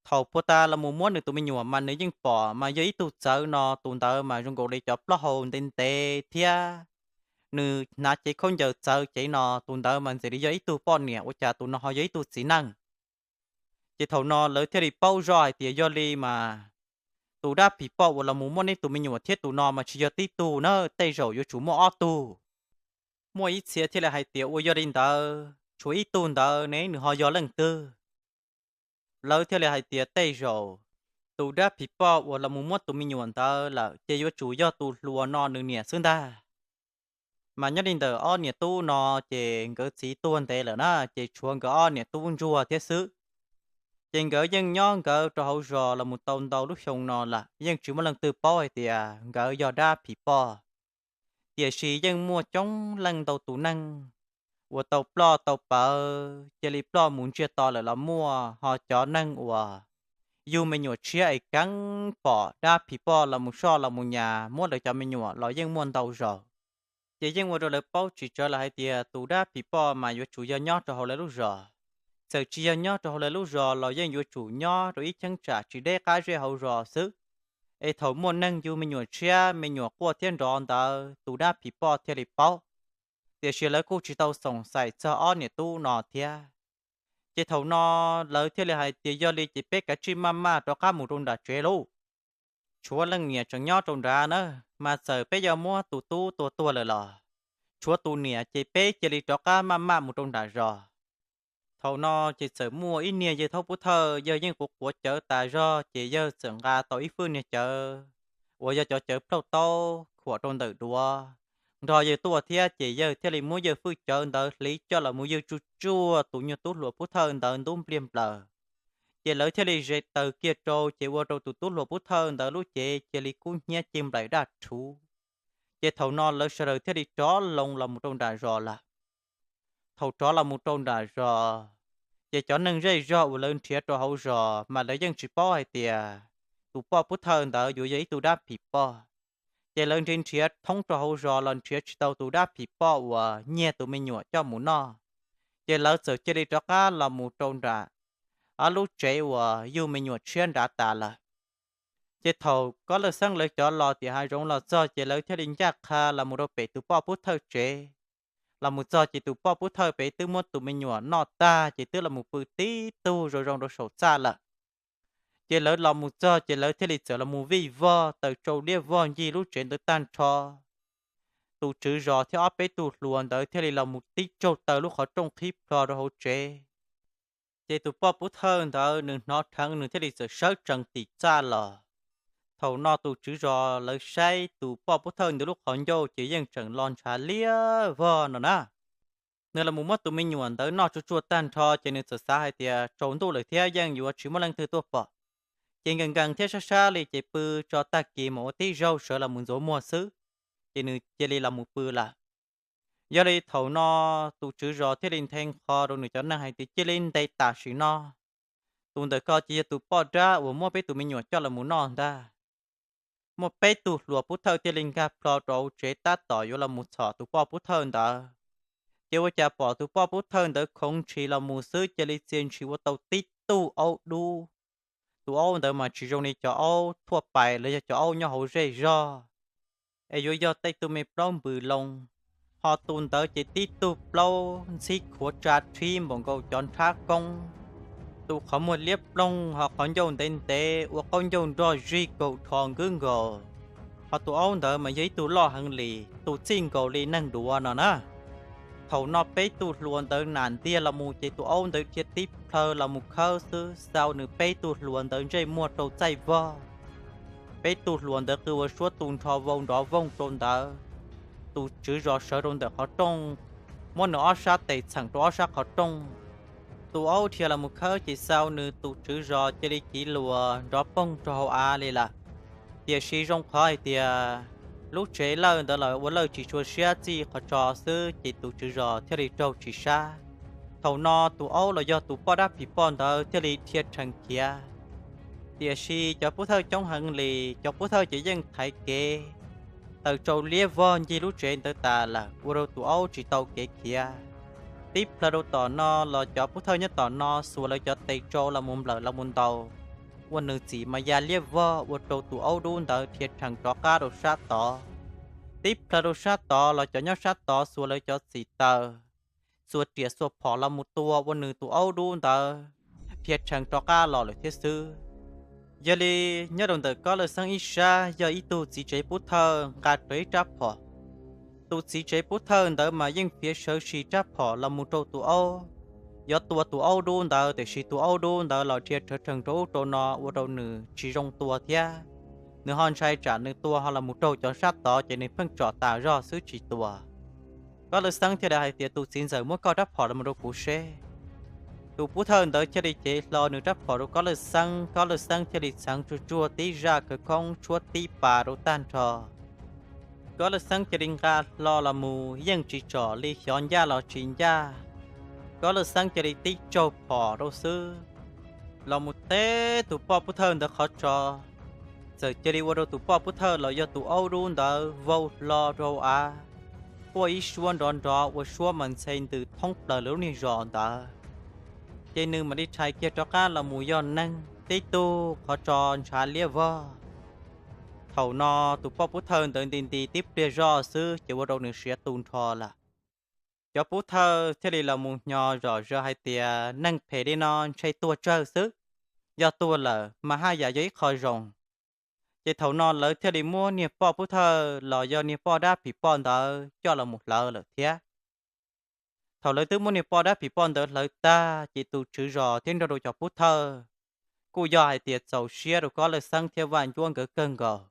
Thaum puag ta los mus muab nws tus me nyuam mas nws yeej pom mas yog ib tug txawv no, tus ntawd mas zoo nkaus li cov plaub hau ntev ntev thiab. Nws hnav cev khaub ncaws txawv cev no, tus ntawd mas ntxim li yog ib tug poj niam, ua cas tus no ho yog ib tug txiv neej. Ces thaum no lawv thiaj li paub zoj hais tias yog li mas tus dab phim poj uas los mus muab neb tus me nyuam thiab tus no mas tsis yog tib tug na, tej zaum yuav tsum muaj ob tug. Muaj ib txhia thiaj li hais tias ua yog li ntawd tshuav ib tug ntawd ne, nws ho yog leej twg? Lawv thiaj li hais tias tej zaum tus dab phim poj uas los mus muab tus me nyuam ntawd lawm ces yuav tsum yog tus hluas no nws niam xwb ntag. Mas nyob li ntawm ob niam tub no ces nkawd txiv tuag ntev lawm na, ces tshuav nkawd ob niam tub ntsuag thiab xwb. Ces nkawd yeej nyob nkawd rau hauv zos los mus tau ntau lub xyoo no lawm, yeej tsis muaj leej twg paub hais tias nkawd yog dab phim poj. Tiam sis yeej muaj coob leej ntau tus neeg uas tau ploj tau pawv, cia li ploj mus ntsiag to lawm los muaj, ho cov neeg uas yug me nyuam tshiab es keeb pom dab phim poj los mus soj los mus nyas muab lawv cov me nyuam los yeej muaj ntau zaus. Ces yeej ua rau lawv paub tsis tsawg lawm hais tias tus dab phim poj mas yuav tsum yog nyob rau hauv lawv lub zos. Txawm tsis yog nyob rau hauv lawv lub zos los yeej yuav tsum nyob rau ib cheeb tsam tsis deb qab zej hauv zos xwb. Es thaum muaj neeg yug me nyuam tshiab me nyuam quaj thiab nrov ntawd tus dab phim poj thiaj li paub. Tiam sis lawv kuj tsis tau xoom xaim txog ob niam tub no thiab. Ces thaum no lawv thiaj li hais tias yog li ces peb kav tsij maj maj rov qab mus rau nram tsev lauj. Tshuav leej niam tseem nyob rau nrad na, mas txawm peb yuav muab tus tub tua tuag lawm los tshuav tus niam ces peb cia li rov qab maj maj mus rau nram zos. Thaum no ces txawm muaj ib niag yawg thaub pub thawj, yawg yeej quav quav cawv tas zog ces yawg txawm nqa tau ib fwj niag cawv uas yog cov cawv plauj taub khuam rau ntawm duav, nrog yawg tuaj thiab ces yawg thiaj li muab yawg fwj cawv ntawd hliv coj los mus ywg tsuj tsuaj tus nyuag tub hluas pub thawj ntawd ntub npliag nplaws. Ces lawv thiaj li zes taws kiag rau ces ua rau tus tub hluas pub thawj ntawd lub cev cia li kub hnyiab cig nplaim daj rhuv. Ces thaum no lawv sawv daws thiaj li rov loo los mus rau nram zos lawm. Thaum rov los mus rau nram zos, ces cov neeg zej zog uas lawv nrhiav rau hauv zos mas lawv yeej tsis paub hais tias tus poj pub thawj ntawd yuav yog ib tug dab phim poj. Ces lawv nrhiav nrhiav thoob rau hauv zos los nrhiav tsis tau tus dab phim poj uas nyiag tus me nyuam coj mus noj. Ces lawv txawm cia li rov qab los mus rau nram ob lub tsev uas yug me nyuam tshiab nrad tas lawm. Ces thaum Kob Lawj Xeeb lawv cov los tim hav zoov los txog ces lawv thiaj li ncaj qha los mus rau pem tus poj pub thawj tsev. Los mus txog ces tus poj pub thawj pem twb muab tus me nyuam noj tag ces twb los mus pw tib tug zoo zoo rau saum txaj lawm. Ces lawv los mus txog ces lawv thiaj li txawm los mus vij vog taws tsau liab vog ncig lub tsev ntawd tag nrho. Tus tswv zos thiab ob peb tug hluas ntawd thiaj li los mus tib tsaug taw lub qhov rooj qhib plho rau hauv tsev. Ces tus poj pub thawj ntawd nws hnov dheev nws thiaj li txawm sawv tsees tim txaj los. Thaum no tus tswv zos lawv saib tus poj pub thawj ntawd lub qhov ncauj ces yeej tseem lo ntshav liab vog no na. Nws los mus muab tus me nyuam ntawd noj tsuag tsuag tag nrho ces nws txawm xav hais tias tsaus ntuj lawm thiab yeej yuav tsis muaj leej twg tuaj pom. Ces nkees nkees thiab sab sab li ces pw tso tag kis mas ua tib zaug sawv los mus ntxuav muag xwb, ces nws cia li los mus pw lawm. Yog li thaum no tus tswv zos thiaj li nthe nqho rau nws cov neeg hais tias cia li ntes tam sim no. Tus ntawm ko ces yog tus poj dab uas muab peb tus me nyuam coj los mus noj ntag. Muaj peb tug hluas pub thawj thiaj li nkag plho rau hauv tsev tab tom yuav los mus txhom tus poj pub thawj ntawd. Ces ua cas pom tus poj pub thawj ntawd khoov ntshis los mus xwb cia li txia ntshis ua tau tib tug aub dub. Tus aub ntawd mas tsis zoo li cov aub thuaj pais los yog cov aub nyob hauv zej zog, es yuav yog tej tug me plaub npws loo, ho tus ntawd ces tib tug plaub ntxhib khuav tsa rhib npaum nkaus cov nrhab koob. Tus qhov muag liab ploog ho qhov ncauj ntev ntev ua qaub ncauj nrog zig kaug rho nkwb nkaus. Ho tus aub ntawd mas yog ib tug loj heev li, tus txij nkaus li neeg duav no na. Thaum no peb tug hluas ntawd nam ntiag los mus ces tus aub ntawd dhia tib plhaw los mus khawb xwb xau nws peb tug hluas ntawd ntsej muag rau txaij vog. Peb tug hluas ntawd qw ua suab tu nrho vau nrov voog rau ntawd. Tus tswv zos sawv rau ntawm qhov rooj, muab nws ob sab tes txheem rau ob sab qhov rooj. Tus aub dhia los mus khawb ces xau nws tus tswv zos cia li kiv luas nrov poog rau hauv av li lawm. Tiam sis zoo qhov hais tias lub tsev lawj ntawd los ua lawj tsis tshua siab txij qhov tso xwb ces tus tswv zos thiaj li raug tsis sab. Thaum no tus aub los yog tus poj dab phim poj ntawd thiaj li dhia rhees khiav. Tiam sis cov pub thawj coob heev li, cov pub thawj ces yeej thaiv kev taws tsau liab vog ncig lub tsev ntawd tas lawm ua rau tus aub tsis tau kev khiav. Tib plhaw rau tom no los cov pub thawj nyob tom no xuas lawv cov tes tsau los mus nplawm los mus ntaus, ua nws txim mas ya liab vog ua rau tus aub dub ntawd dhia rhees rov qab rau sab tod. Tib plhaw rau sab tod los cov nyob sab tod xuas lawv cov txim taws, xuas riam xuas phom los mus tua ua nws tus aub dub ntawd dhia rhees rov qab los lawm thiab xwb. Yog li nyob rau ntawm Kob Lawj Xeeb ib sab yog ib tug txiv tsev pub thawj nqa rau ib rab phom. Tus txiv tsev pub thawj ntawd mas yeej fiav sawv sis rab phom los mus rau tus aub, yuav tua tus aub dub ntawd tiam sis tus aub dub ntawd los dhia rhawv rhees rau ub rau no ua rau nws tsis zoo tua thiab. Nws ho ntshai tsam nws tua ho los mus raug cov sab tod ces nws pheej tsom tas zog xwb tsis tua. Kob Lawj Xeeb thiaj li hais tias tus txiv ntxawm muab koj rab phom los mus rau kuv seb. Tus pub thawj ntawd thiaj li cev hlo nws rab phom rau Kob Lawj Xeeb, Kob Lawj Xeeb thiaj li txheev tsuag tsuag tib zaj khawv khoob tshuab tib pas rau tag nrho. Kob Lawj Xeeb cia li nqa hlo los mus yeej tsis tsom li xyov ncaj los tsis ncaj. Kob Lawj Xeeb cia li tib tsaug phom rau xwb, los mus teb tus poj pub thawj ntawd qhov tso, txawm cia li ua rau tus poj pub thawj los yog tus aub dub ntawd vau hlo rau hauv av, quaj ib suab nrov nrov ua suab mas ntxhe ntws thoob plaws lub niag zos ntawd. ces nws mam li rhais kiag rov qab los mus yog neeg tib tug qhov tso ntshav liab vog. Thaum no tus poj pub thawj ntawd nti nti tib pliag zoj xwb ces ua rau nws siav tu nrho lawm. Cov pub thawj thiaj li los mus hnyo zom zaws hais tias neeg phem li no ntshe tuag tsawg xwb, yog tuag lawm mas haj yam yog ib qho zoo. Ces thaum no lawv thiaj li muab niag poj pub thawj los yog niag poj dab phim poj ntawd coj los mus hlawv lawm thiab. Thaum lawv twb muab niag poj dab phim poj ntawd hlawv tag ces tus tswv zos thiab nrog rau cov pub thawj kuj yog hais tias txaus siab rau Kob Lawj Xeeb thiab Vaj Ncuab nkawd kawg nkaus.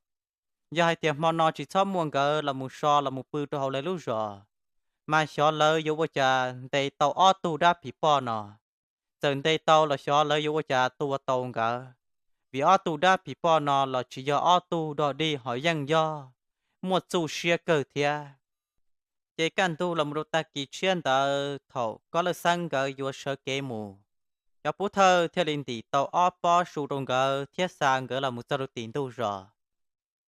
Yog hais tias hmo no tsis txhob muaj nkawd los mus so los mus pw rau hauv lawv lub zos, mas xyov lawv yuav ua cas ntes tau ob tug dab phim poj no. Txawm ntes tau los xyov lawv yuav ua cas tua tau nkawd, vim ob tug dab phim poj no los tsis yog ob tug dog dig ho yeej yog muaj txuj siab kawg thiab. Ces kaj ntug los mus rau tag kis tshiab ntawd thaum Kob Lawj Xeeb nkawd yuav sawv kev mus, cov pub thawj thiaj li ntim tau ob pob su rau nkawd thiab xa nkawd los mus txog rau tim ntug zos.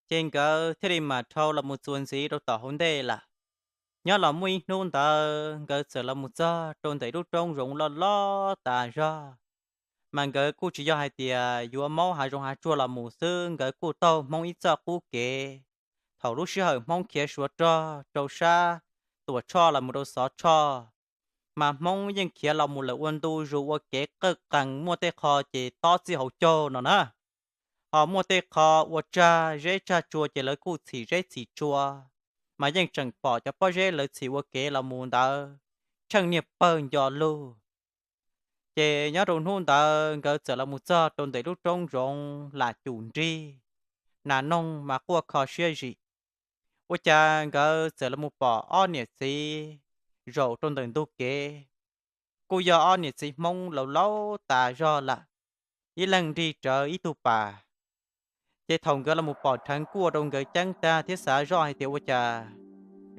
Ces nkawd thiaj li mam dhau los mus txuas ntxiv rau tom hauv ntej lawm. Nyob los muaj ib hnub ntawd nkawd txawm los mus txog rau ntawm lub roob zoov loj loj tas zog, mas nkawd kuj tsis yog hais tias yuav maub hav zoov hav tsuag los mus xwb, nkawd kuj taug Hmoob ib txoj qub kev. Thaum lub sij hawm Hmoob khiav Suav rog rau sab Tuam Tshoj los mus rau Xov Tshoj, mas Hmoob yeej khiav los mus lawm ua ntu zus ua kev qawj qees, muaj tej qho ces tob txij hauv caug no na, ho muaj tej qho ua tsag zeb tsag tsua ces lawv kuj txhim zeb txhim tsua, mas yeej tseem pom cov pob zeb lawv txhim ua kev los mus ntawd tsheej niag pawg nco lug. Ces nyob rau hnub ntawd nkawd txawm los mus txog rau ntawm lub roob zoov Lam Cum Nrig, nas noog mas quaj kho siab zim. Ua cas nkawd txawm los mus pom ob niam txiv zaum rau ntawm ntug kev, kuj yog ob niam txiv Hmoob laus laus tas zog lawm, ib leeg nrig rawv ib tug pas. Ces thaum nkawd los mus pom dheev kuj ua rau nkawd ceeb tag thiab xav zoj hais tias ua cas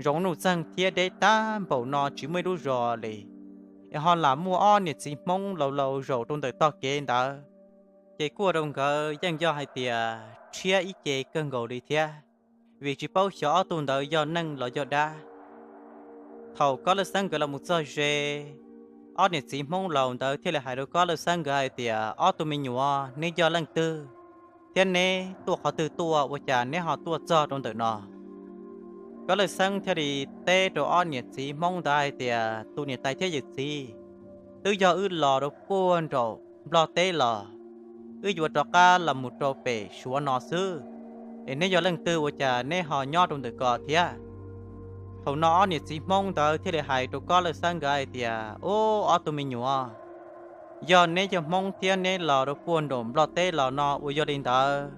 zoov nuj txeeg thiab deb tag npaum no tsis muaj ib lub zos li, es ho lam muaj ob niam txiv Hmoob laus laus zaum rau ntawm tog kev ntawd. Ces kuj ua rau nkawd yeej yog hais tias rhiab ib ce kawg nkaus li thiab, vim tsis paub xyov ob tug ntawd yog neeg los yog dab. Thaum Kob Lawj Xeeb nkawd los mus txog ze, ob niam txiv Hmoob laus ntawd thiaj li hais rau Kob Lawj Xeeb nkawd hais tias, ob tug me nyuam, neb yog leej twg thiab neb tuaj qhov twg tuaj ua cas neb ho tuaj txog rau ntawm no? Kob Lawj Xeeb thiaj li teb rau ob niam txiv Hmoob ntawd hais tias, tus niam tais thiab yawm txiv, twb yog wb los rau puag nraum Nplog teb los, wb yuav rov qab los mus rau pem Suav no xwb, es neb yog leej twg ua cas neb ho nyob rau ntawm ko thiab? Thaum no ob niam txiv Hmoob ntawd thiaj li hais rau Kob Lawj Xeeb nkawd hais tias, ub, ob tug me nyuam, yog neb yog Hmoob thiab neb los rau puag nraum Nplog teb los no uas yog li ntawd,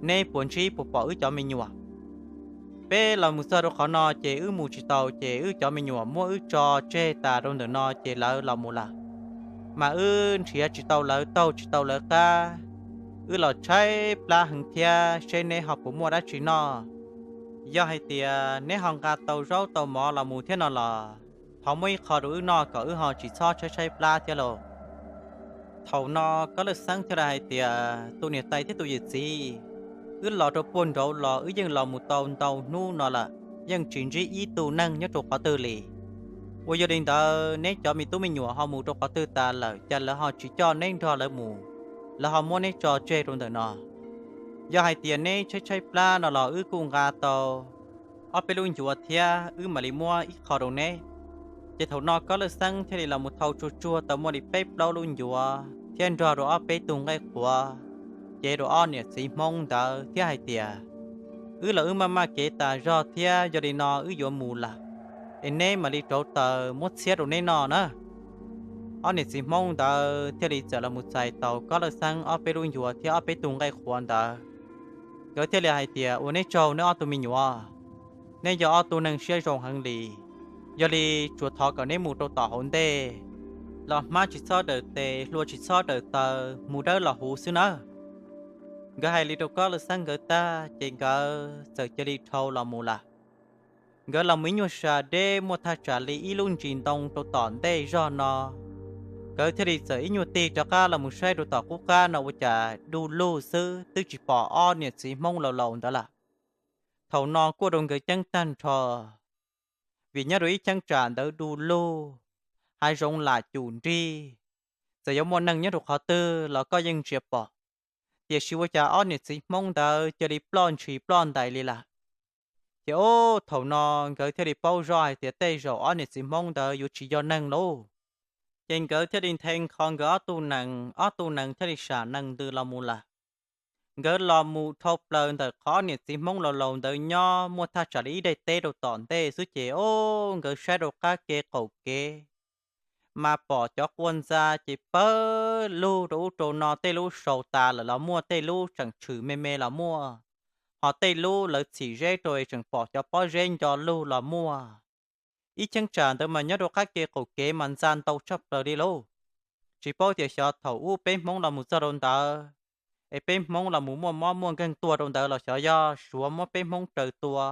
neb puas ntsib puas pom wb cov me nyuam? Peb los mus txog rau qhov no ces wb mus tsis tau ces wb cov me nyuam muab wb tso tseg tas rau ntawm no ces lawv los mus lawm, mas wb nrhiav tsis tau lawv taug tsis tau lawv qab, wb los tshaib plab heev thiab seb neb ho puas muaj dab tsi noj. Yog hais tias neb ho nqa tau zaub tau mov los mus thiab no los thov muab ib qho rau wb noj kom wb ho tsis txhob tshaib tshaib plab thiab lauj. Thaum no Kob Lawj Xeeb thiaj li hais tias, tus niam tais thiab tus yawm txiv, wb los rau puag nraud los wb yeej los mus tau ntau hnub no lawm, yeej tsis ntsib ib tug neeg nyob rau qhov twg li. Uas yog li ntawd neb cov me tub me nyuam ho mus rau qhov twg tas lawm cas lawv ho tsis coj neb nrog lawv mus, lawv ho muab neb tso tseg rau ntawm no? Yog hais tias neb tshaib tshaib plab no los wb kuj nqa tau ob peb lub ncuav thiab wb mam li muab ib qho rau neb. Ces thaum no Kob Lawj Xeeb thiaj li los mus thau tsuag tsuag tau muaj li peb plaub lub ncuav thiab nrog rau ob peb tug nqaij qhuav cev rau ob niam txiv Hmoob ntawd thiab hais tias, wb los wb maj maj kev tas zog thiab yog li no wb yuav mus lawm, es neb mam li rauv taws muab txhiab rau neb noj na. Ob niam txiv Hmoob ntawd thiaj li txawm los mus txais tau Kob Lawj Xeeb ob peb lub ncuav thiab ob peb tug nqaij qhuav ntawd. Nkawd thiaj li hais tias, ua neb tsaug neb ob tug me nyuam, neb yog ob tug neeg siab zoo heev li. Yog li tsuas thov kom neb mus rau tom hauv ntej los hmab tsis txhob daws tes hlua tsis txhob daws taw, mus dawb los huv xwb nawb. Nkawd hais li rau Kob Lawj Xeeb nkawd tag ces nkawd txawm cia li dhau los mus lawm. Nkawd los mus ib nyuag sa deb muaj thaj tsam li ib lub ntsis ntoo rau tom ntej zog no, nkawd thiaj li txawm ib nyuag tig rov qab los mus saib rau tom qub qab no ua cas du lug xwb twb tsis pom ob niam txiv Hmoob laus laus ntawd lawm. Thaum no kuj rau nkawd ceeb tag nrho, vim nyob rau ib cheeb tsam ntawd du lug, hav zoov lam cum nrig, txawm yuav muaj neeg nyob rau qhov twg los koj yeej ntsia pom. Tiam sis ua cas ob niam txiv Hmoob ntawd cia li ploj ntshis ploj ntais li lawm. Ces ub, thaum no nkawd thiaj li paub zoj hais tias tej zaum ob niam txiv Hmoob ntawd yuav tsis yog neeg lauj. Ces nkawd thiaj li nthe nkho nkawd ob tug nees, ob tug nees thiaj li sam nees ntws los mus lawm. Nkawd los mus dhau plaws ntawm qhov ob niam txiv Hmoob laus laus ntawd nyob muaj thaj tsam li ib daim teb rau tom ntej xwb ces ub, nkawd saib rau qab ke qaum kev mas pom cov qua ntxa ces pawg lug rau ub rau no, tej lub sau tas lawm los muaj, tej lub tseem tshwm me me los muaj, ho tej lub lawv txhim zeb rau es tseem pom cov pob zeb nco lug los muaj. Ib cheeb tsam ntawd mas nyob rau qab ke qaum kev mas ntxa ntau tshaj plaws li lauj. Tsis paub tias xyov thaum ub peb Hmoob los mus txog rau ntawd es peb Hmoob los mus muaj mob muaj nkeeg tuag rau ntawd los xyov yog Suav muab peb Hmoob raws tua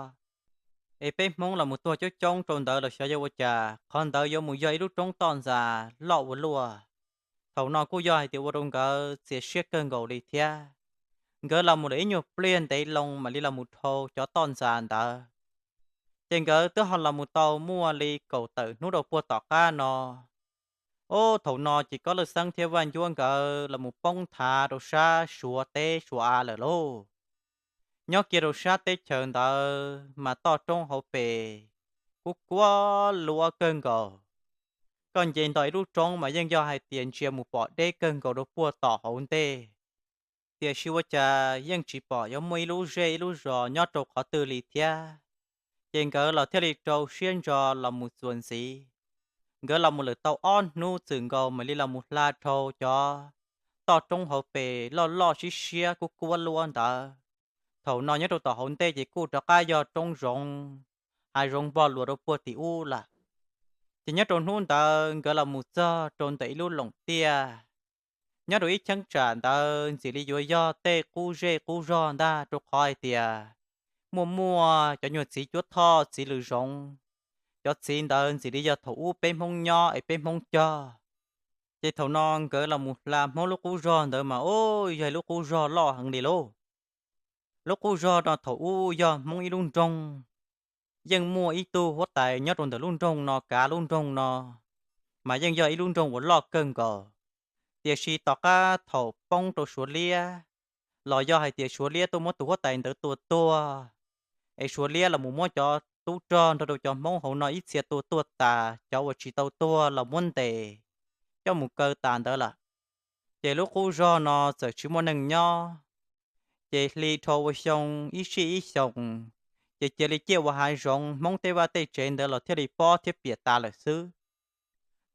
es peb Hmoob los mus tuag coob coob rau ntawd los xyov yog ua cas qhov ntawd yuav mus yog ib lub roob toj ntxas loj ua luaj. Thaum no kuj yog hais tias ua rau nkawd txias siab kawg nkaus li thiab. Nkawd los mus lawm ib nyuag pliag ntev loo mam li los mus dhau cov toj ntxas ntawd. Ces nkawd twb ho los mus tau muaj li kaum tawm hnub rau puag tom qab no, ub, thaum no ces Kob Lawj Xeeb thiab Vaj Ncuab nkawd los mus poob nthav rau sab Suav teb Suav av lawm lauj. Nyob kiag rau sab teb chaws ntawd mas toj roob hauv pes kuj kuab luab kawg nkaus. Koj nce nto ib lub roob mas yeej yog hais tias ntsia mus pom deb kawg nkaus rau puag tom hauv ntej. Tiam sis ua cas yeej tsis pom yuav muaj ib lub zej ib lub zos nyob rau qhov twg li thiab. Ces nkawd los thiaj li rau siab ntso los mus txuas ntxiv. Nkawd los mus lawm tau ob hnub txwm nkaus mam li los mus hla dhau cov toj roob hauv pes loj loj siab siab kuj kuab luab ntawd. Thaum no nyob rau tom hauv ntej ces kuj rov qab yog roob zoov, hav zoov npog luas rau puag tim ub lawm. Ces nyob rau hnub ntawd nkawd los mus txog rau ntawm ib lub loos tiaj. Nyob rau ib cheeb tsam ntawd ntxim li yuav yog tej qub zej qub zog ntag, rau qhov hais tias muaj muaj cov nyuag txiv cuab thoj txiv lws zoov. Cov txiv ntawd ntxim li yog thaum ub peb Hmoob nyob es peb Hmoob cog. Ces thaum no nkawd los mus hla Hmoob lub qub zog ntawd mas ub, yog ib lub qub zog loj heev li lauj. Lub qub zog no thaum ub yog Hmoob ib lub nroog, yeej muaj ib tug huab tais nyob rau ntawm lub nroog no kav lub nroog no, mas yeej yog ib lub nroog uas loj kawg nkaus. Tiam sis tom qab thaum poob rau Suav liab, los yog hais tias Suav liab tuaj muab tus huab tais ntawd tua tuag, es Suav liab los mus muab cov tub rog nrog rau cov Hmoob hauv no ib txhia tua tuag tas, cov uas tsis tau tuag los muab ntes coj mus kaw tas ntawd lawm. Ces lub qub zog no txawm tsis muaj neeg nyob, ces hli dhau ua xyoo ib sij ib xyoos, ces cia li ciaj ua hav zoov, Hmoob tej vaj tej tsev ntawd los thiaj li pob thiab piam tas lawm xwb.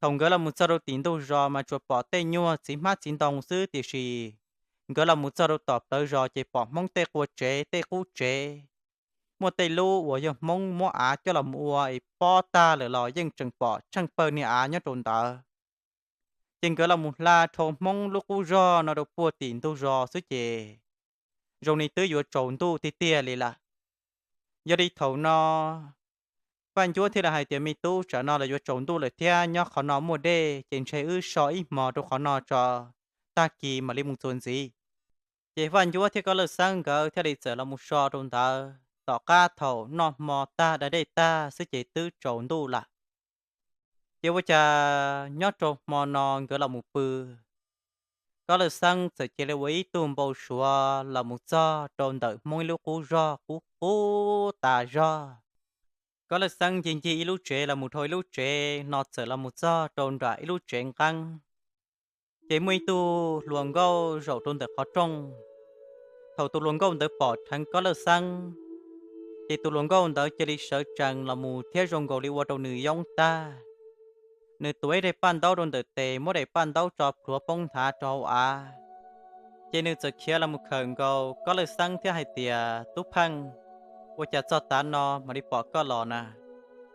Thaum nkawd los mus txog rau tim ntug zos mas tsuas pom tej nyuag txiv hmab txiv ntoo xwb, tiam sis nkawd los mus txog rau tom plawv zos ces pom Hmoob tej qua tsev tej qub tsev, muaj tej lub uas yog Hmoob muab av coj los mus ua es pob tag lawm los yeej tseem pom tsheej pawg niag av nyob rau ntawd. Ces nkawd los mus hla dhau Hmoob lub qub zog no rau puag tim ntug zos xwb ces zoo li twb yuav tsaus ntuj tiag tiag li lawm. Yog li thaum no Vaj Ncuab thiaj li hais tias, Me tub, tsam no los yuav tsaus ntuj lawm thiab, nyob qhov no muaj dej ces ntshe wb so ib hmos rau qhov no tso, tag kis mam li mus txuas ntxiv. Ces Vaj Ncuab thiab Kob Lawj Xeeb nkawd thiaj li txawm los mus so rau ntawd. Tom qab thaum noj hmo tag da dej tag xwb ces twb tsaus ntuj lawm. Ces ua cas nyob rau hmo no nkawd los mus pw, Kob Lawj Xeeb txawm cia li ua ib tug npau suav los mus txog rau ntawm Hmoob ib lub qub zog qub qub tas zog. Kob Lawj Xeeb ncig ncig ib lub tsev los mus dhau ib lub tsev no txawm los mus txog rau nram ib lub tsev nqeeb. Ces muaj ib tug hluas nkauj zaum rau ntawm qhov rooj. Thaum tus hluas nkauj ntawd pom dheev Kob Lawj Xeeb, ces tus hluas nkauj ntawd cia li sawv tsees los mus thiab zoo nkaus li ua rau nws yoob tag. Nws tuav ib daim paj ntaub rau ntawm tes, muab daim paj ntaub tso plhuav poob nthav rau hauv av. Ces nws txawm khiav los mus khawm nkaus Kob Lawj Xeeb thiab hais tias, Tub Pheej, ua cas txog tav no mam li pom koj los na?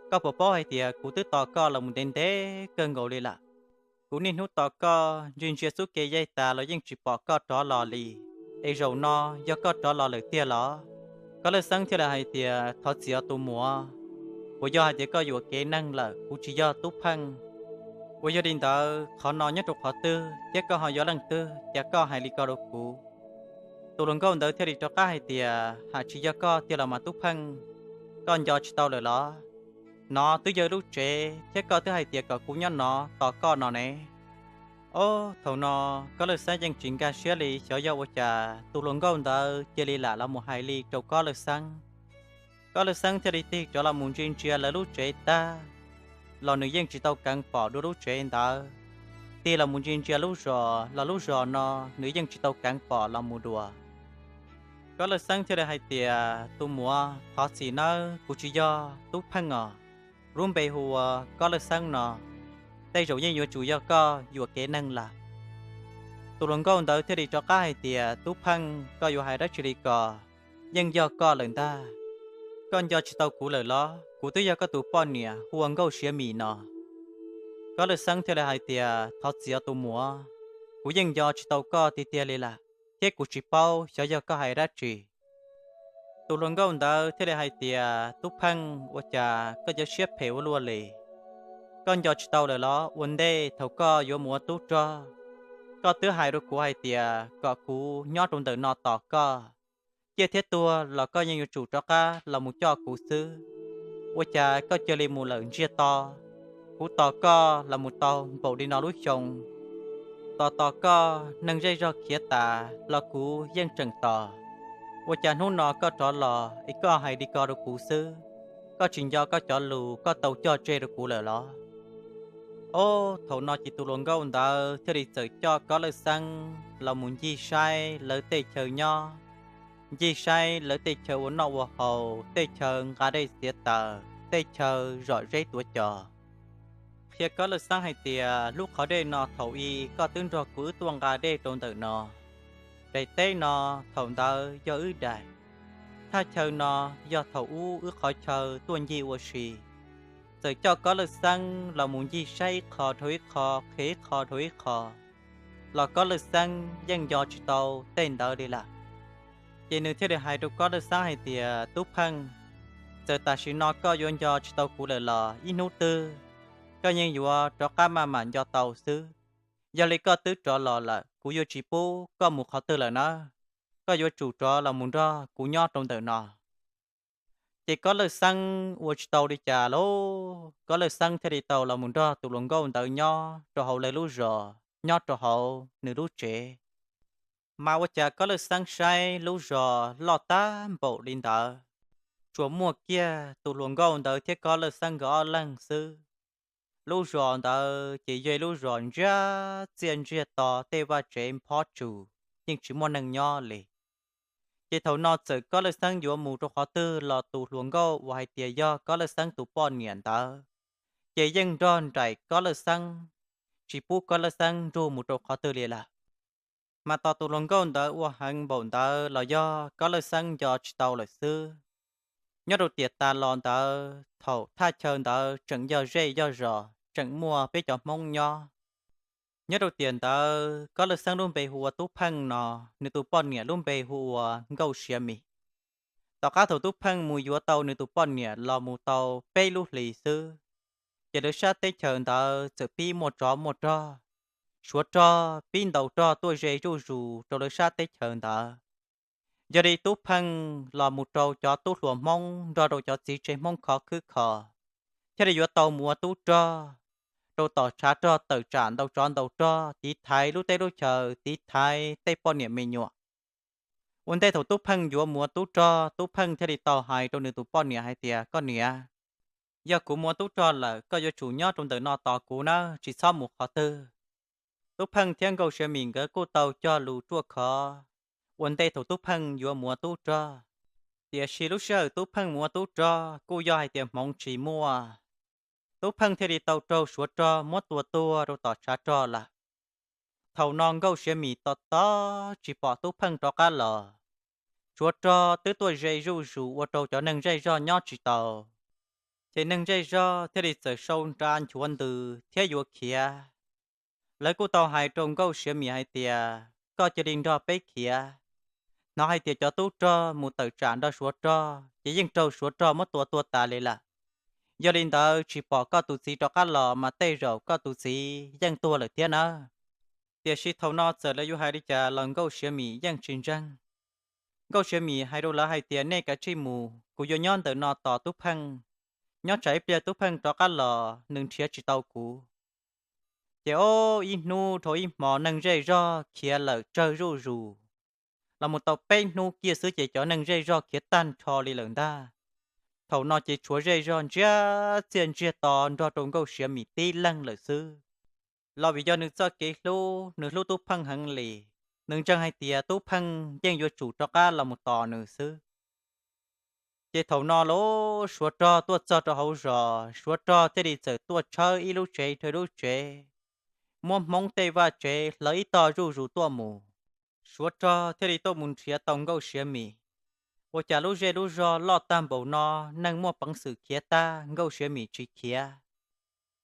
Koj puas paub hais tias kuv twb tos koj los mus ntev ntev kawg nkaus li lawm? Kuv niaj hnub tos koj, ntsia ntsia xub ke yaig tas los yeej tsis pom koj rov los li. Es zaum no yog koj rov los lawm tiag los? Kob Lawj Xeeb thiaj li hais tias, Thov txim os tus muam, puas yog hais tias koj yuam kev neeg lawm, kuv tsis yog Tub Pheej. Uas yog li ntawd qhov no nyob rau qhov twg thiab koj ho yog leej twg, cas koj hais li ko rau kuv? Tus hluas nkauj ntawd thiaj li rov qab hais tias, Ha, tsis yog koj tiag los mas Tub Pheej? Koj nco tsis tau lawm los? No twb yog lub tsev thiab koj twb hais tias kom kuv nyob no tos koj no ne. Ob, thaum no Kob Lawj Xeeb yeej tsis nkag siab li, xyov yog ua cas tus hluas nkauj ntawd cia li lam los mus hais li rau Kob Lawj Xeeb. Kob Lawj Xeeb thiaj li tig rov los mus ntsia ntsia lawv lub tsev tag los nws yeej tsis tau keev pom dua lub tsev ntawd. Tig los mus ntsia ntsia lub zos los lub zos no nws yeej tsis tau keev pom los mus dua. Kob Lawj Xeeb thiaj li hais tias, Tus muam, thov txim nawb, kuv tsis yog Tub Pheej os. Lub npe hu ua Kob Lawj Xeeb no, tej zaum yeej yuav tsum yog koj yuam kev neeg lawm. Tus hluas nkauj ntawd thiaj li rov qab hais tias, Tub Pheej, koj yuav hais dab tsi li ko? Yeej yog koj lawm ntag. Koj nco tsis tau kuv lawm los? Kuv twb yog koj tus poj niam hu ua Nkauj Siav Mim no. Kob Lawj Xeeb thiaj li hais tias, Thov txim os tus muam, kuv yeej nco tsis tau koj tiag tiag li lawm, thiab kuv tsis paub xyov yog koj hais dab tsi. Tus hluas nkauj ntawd thiaj li hais tias, Tub Pheej, ua cas koj cov siab phem ua luaj li? Koj nco tsis tau lawm los? Ua ntej thaum koj yuav mus ua tub rog, koj twb hais rau kuv hais tias kom kuv nyob rau ntawm no tos koj, ciaj thiab tuag los koj yeej yuav tsum rov qab los mus coj kuv xwb. Ua cas koj cia li mus lawm ntsiag to? Kuv tos koj los mus tau npaum li no lub xyoo, tos tos koj neeg zej zog khiav tas los kuv yeej tseem tos. Ua cas hnub no koj rov los es koj hais li ko rau kuv xwb? Koj tsis nco koj cov lus koj tau coj tseg rau kuv lawm los? Ob, thaum no ces tus hluas nkauj ntawd thiaj li txawm coj Kob Lawj Xeeb los mus ncig saib lawv tej chaw nyob, ncig saib lawv tej chaw ua noj ua haus, tej chaw nqa dej txiav taws, tej chaw zom zeb tuav cos. Qhia Kob Lawj Xeeb hais tias, Lub qhov dej no thaum i koj twb nrog kuv wb tuaj nqa dej rau ntawm no. Daim teb no thaum ntawd yog wb daim. Thaj chaw no yog thaum ub wb qhov chaw tuaj ncig ua si. Txawm coj Kob Lawj Xeeb los mus ncig saib ib qho dhau ib qho, qhia ib qho dhau ib qho, los Kob Lawj Xeeb yeej nco tsis tau tej ntawd li lawm. Ces nws thiaj li hais rau Kob Lawj Xeeb hais tias, Tub Pheej, txawm tam sim no koj yuav nco tsis tau kuv lawm los ib hnub twg koj yeej yuav rov qab maj mam nco tau xwb. Yog li koj twb rov los lawm, kuv yuav tsis pub koj mus qhov twg lawm nawb. Koj yuav tsum rov los mus nrog kuv nyob rau ntawm no. Ces Kob Lawj Xeeb ua tsis tau li cas lauj, Kob Lawj Xeeb thiaj li tau los mus nrog tus hluas nkauj ntawd nyob rau hauv lawv lub zos, nyob rau hauv nws lub tsev. Mas ua cas Kob Lawj Xeeb saib lub zos loj tag npaum li ntawd, tsuas muaj kiag tus hluas nkauj ntawd thiab Kob Lawj Xeeb nkawd ob leeg xwb. Lub zos ntawd ces yog lub zos ntsiag txiaj ntsiag to, tej vaj tsev nphob tsum, yeej tsis muaj neeg nyob li. Ces thaum no txawm Kob Lawj Xeeb yuav mus rau qhov twg los tus hluas nkauj uas hais tias yog Kob Lawj Xeeb tus poj niam ntawd, ces yeej nrog nraim Kob Lawj Xeeb, tsis pub Kob Lawj Xeeb nrug mus rau qhov twg li lawm. Mas tos tus hluas nkauj ntawd ua heev npaum ntawd los yog Kob Lawj Xeeb nco tsis tau lawm xwb. Nyob rau tiam tas los ntawd thaum thaj chaw ntawd tseem yog zej yog zos, tseem muaj peb cov Hmoob nyob. Nyob rau tiam ntawd Kob Lawj Xeeb lub npe hu ua Tub Pheej no, nws tus poj niam lub npe hu ua Nkauj Siav Mis. Tom qab thaum Tub Pheej mus yuav tau nws tus poj niam los mus tau peb lub hlis xwb, ces lawv sab teb chaws ntawd txawm pib muaj tsov muaj rog, Suav rog pib ntaus rog tuaj ze zuj zus rau lawv sab teb chaws ntawd. Yog li Tub Pheej los mus rau cov tub hluas Hmoob nrog rau cov txiv tsev Hmoob khov khwb kho, thiaj li yuav tau mus ua tub rog rau tom tshav rog tawm tsam ntaus tsov ntaus rog, tiv thaiv lub teb lub chaw, tiv thaiv tej poj niam me nyuam. Ua ntej thaum Tub Pheej yuav mus ua tub rog, Tub Pheej thiaj li tau hais rau nws tus poj niam hais tias, Koj niam, yog kuv mus ua tub rog lawm, koj yuav tsum nyob rau ntawm no tos kuv nawb, tsis txhob mus qhov twg. Tub Pheej thiab Nkauj Siav Mis nkawd kuj tau cog lus ruaj khov ua ntej thaum Tub Pheej yuav mus ua tub rog. Tiam sis lub sij hawm Tub Pheej mus ua tub rog kuj yog hais tias hmoov tsis muaj, Tub Pheej thiaj li tau raug Suav rog muab tua tuag rau tom tshav rog lawm. Thaum no Nkauj Siav Mis tos tos tsis pom Tub Pheej rov qab los, Suav rog twb tuaj ze zuj zus ua rau cov neeg zej zog nyob tsis tau. Ces neeg zej zog thiaj li txawm sau nra nchuav ntws thiab yuav khiav. Lawv kuj tau hais rau Nkauj Siav Mis hais tias, Koj cia li nrog peb khiav. Hnov hais tias cov tub rog mus tawm tsam nrog Suav rog ces yeej raug Suav rog muab tua tuag tas li lawm. Yog li ntawd tsis pom koj tus txiv rov qab los mas tej zaum koj tus txiv yeej tuag lawm thiab nawb. Tiam sis thaum no txawm lawv yuav hais li cas los Nkauj Siav Mis yeej tsis ntseeg. Nkauj Siav Mis hais rau lawv hais tias, Nej kav tsij mus, kuv yuav nyob ntawm no tos Tub Pheej. Nyob tsam ib pliag Tub Pheej rov qab los nws nrhiav tsis tau kuv. Ces ob ib hnub dhau ib hmo neeg zej zog khiav lawm tsawg zuj zus, los mus tau peb hnub kiag xwb ces cov neeg zej zog khiav tag nrho li lawm ntag. Thaum no ces tshuav zej zog ntsiag txiaj ntsiag to nrog rau Nkauj Siav Mim tib leeg lawm xwb. Los vim yog nws txoj kev hlub, nws hlub Tub Pheej heev li, nws ntseeg hais tias Tub Pheej yeej yuav tsum rov qab los mus tos nws xwb. Ces thaum no los Suav Rog tuaj txog rau hauv zos, Suav Rog thiaj li txawm tuaj tshawb ib lub tsev rau lub tsev, muab Hmoob tej vaj tsev hlawv ib tog zuj zus tuaj mus. Suav Rog thiaj li tuaj mus nrhiav tau Nkauj Siav Mim. Ua cas lub zej lub zog loj tag npaum no, neeg muaj peev xwm khiav tag, Nkauj Siav Mim tsis khiav.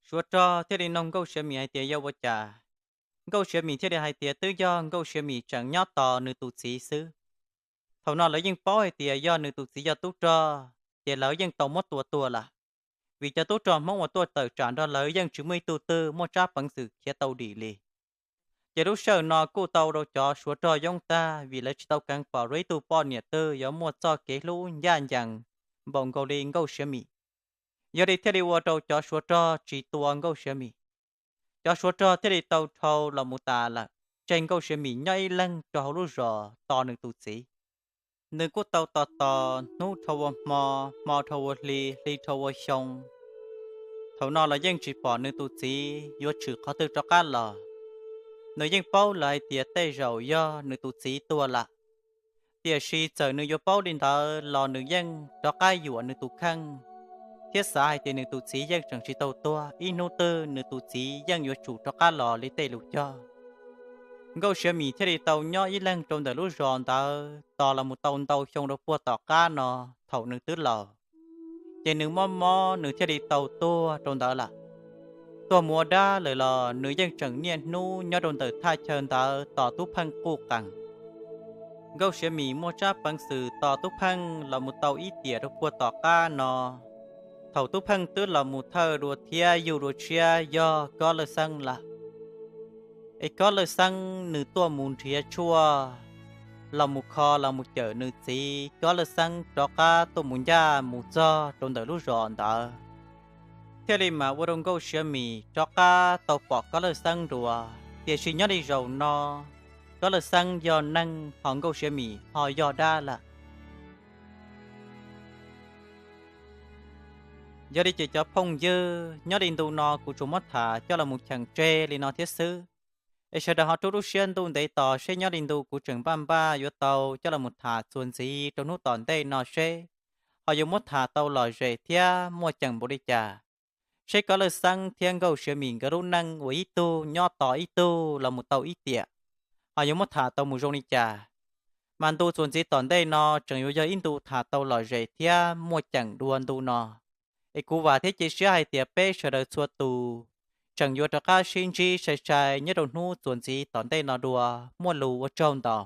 Suav Rog thiaj li noog Nkauj Siav Mim hais tias yog ua cas. Nkauj Siav Mim thiaj li hais tias twb yog Nkauj Siav Mim tseem nyob tos nws tus txiv xwb. Thaum no lawv yeej paub hais tias yog nws tus txiv yog tub rog ces lawv yeej tau muab tua tuag lawm, vim cov tub rog Hmoob uas tuaj tawm tsam nrog lawv yeej tsis muaj ib tug twg muaj tsab peev xwm khiav tau dim li. Ces lub sij hawm no kuj tau rau cov Suav Rog yoob tag vim lawv tsis tau kheev pom dua ib tug poj niam twg yuav muaj txoj kev hlub ncaj ncees npaum nkaus li Nkauj Siav Mim. Yog li thiaj li ua rau cov Suav Rog tsis tua Nkauj Siav Mim. Cov Suav Rog thiaj li tau dhau los mus tas lawm, tseg Nkauj Siav Mim nyob ib leeg rau hauv lub zos tos nws tus txiv. Nws kuj tau tos tos hnub dhau ua hmo, hmo dhau ua hli, hli dhau ua xyoo. Thaum no los yeej tsis pom nws tus txiv yuav tshwm qhov twg rov qab los. Nws yeej paub lawm hais tias tej zaum yog nws tus txiv tuag lawm. Tiam sis txawm nws yuav paub li ntawd los nws yeej rov qab yuam nws tus kheej, thiab xav hais tias nws tus txiv yeej tseem tsis tau tuag, ib hnub twg nws tus txiv yeej yuav tsum rov qab los li tej lus cog. Nkauj Siav Mim thiaj li tau nyob ib leeg rau ntawm lub zos ntawd tos los mus tau ntau xyoo rau puag tom qab no. Thaum nws twb laus, ces nws mob mob nws thiaj li tau tuag rau ntawd lawm. Tuag mus ua dab lawm los nws yeej tseem niaj hnub nyob rau ntawm thaj chaw ntawd tos Tub Pheej quj qees. Nkauj Siav Mim muaj tsab peev xwm tos Tub Pheej los mus tau ib tiam rau puag tom qab no. Thaum Tub Pheej twb los mus thawj dua thiab yug dua tshiab yog Kob Lawj Xeeb lawm. Es Kob Lawj Xeeb nws tuaj mus nrhiav tshuaj los mus kho los mus cawm nws txiv, Kob Lawj Xeeb rov qab tuaj mus ncaj mus txog rau ntawm lub zos ntawd, thiaj li mam ua rau Nkauj Siav Mim rov qab tau pom Kob Lawj Xeeb dua. Tiam sis nyob li zaum no, Kob Lawj Xeeb yog neeg, ho Nkauj Siav Mim ho yog dab lawm. Yog li ces cov phooj ywg, nyob li ntu no kuv tsuas muab tham coj los mus cheem tseg li no thiab xwb. Es sawv daws ho rub lub siab ntuj ntev tos seb nyob li ntu kuv tseem npaj npaj yuav tau coj los mus tham txuas ntxiv rau hnub tom ntej no seb ho yuav muab tham tau lom zem thiab muaj ceem npaum li cas, seb Kob Lawj Xeeb thiab Nkauj Siav Mim nkawd lub neej uas ib tug nyob tos ib tug los mus tau ib tiam, ho yuav muab tham tau mus zoo li cas. Mas ntu txuas ntxiv tom ntej no tseem yuav yog ib ntu tham tau lom zem thiab muaj ceem dua ntu no. Es kuv vam thiab cia siab hais tias peb sawv daws txhua tus tseem yuav rov qab sib ntsib sai sai nyob rau hnub txuas ntxiv tom ntej no dua. Muaj lus ua tsaug ntau.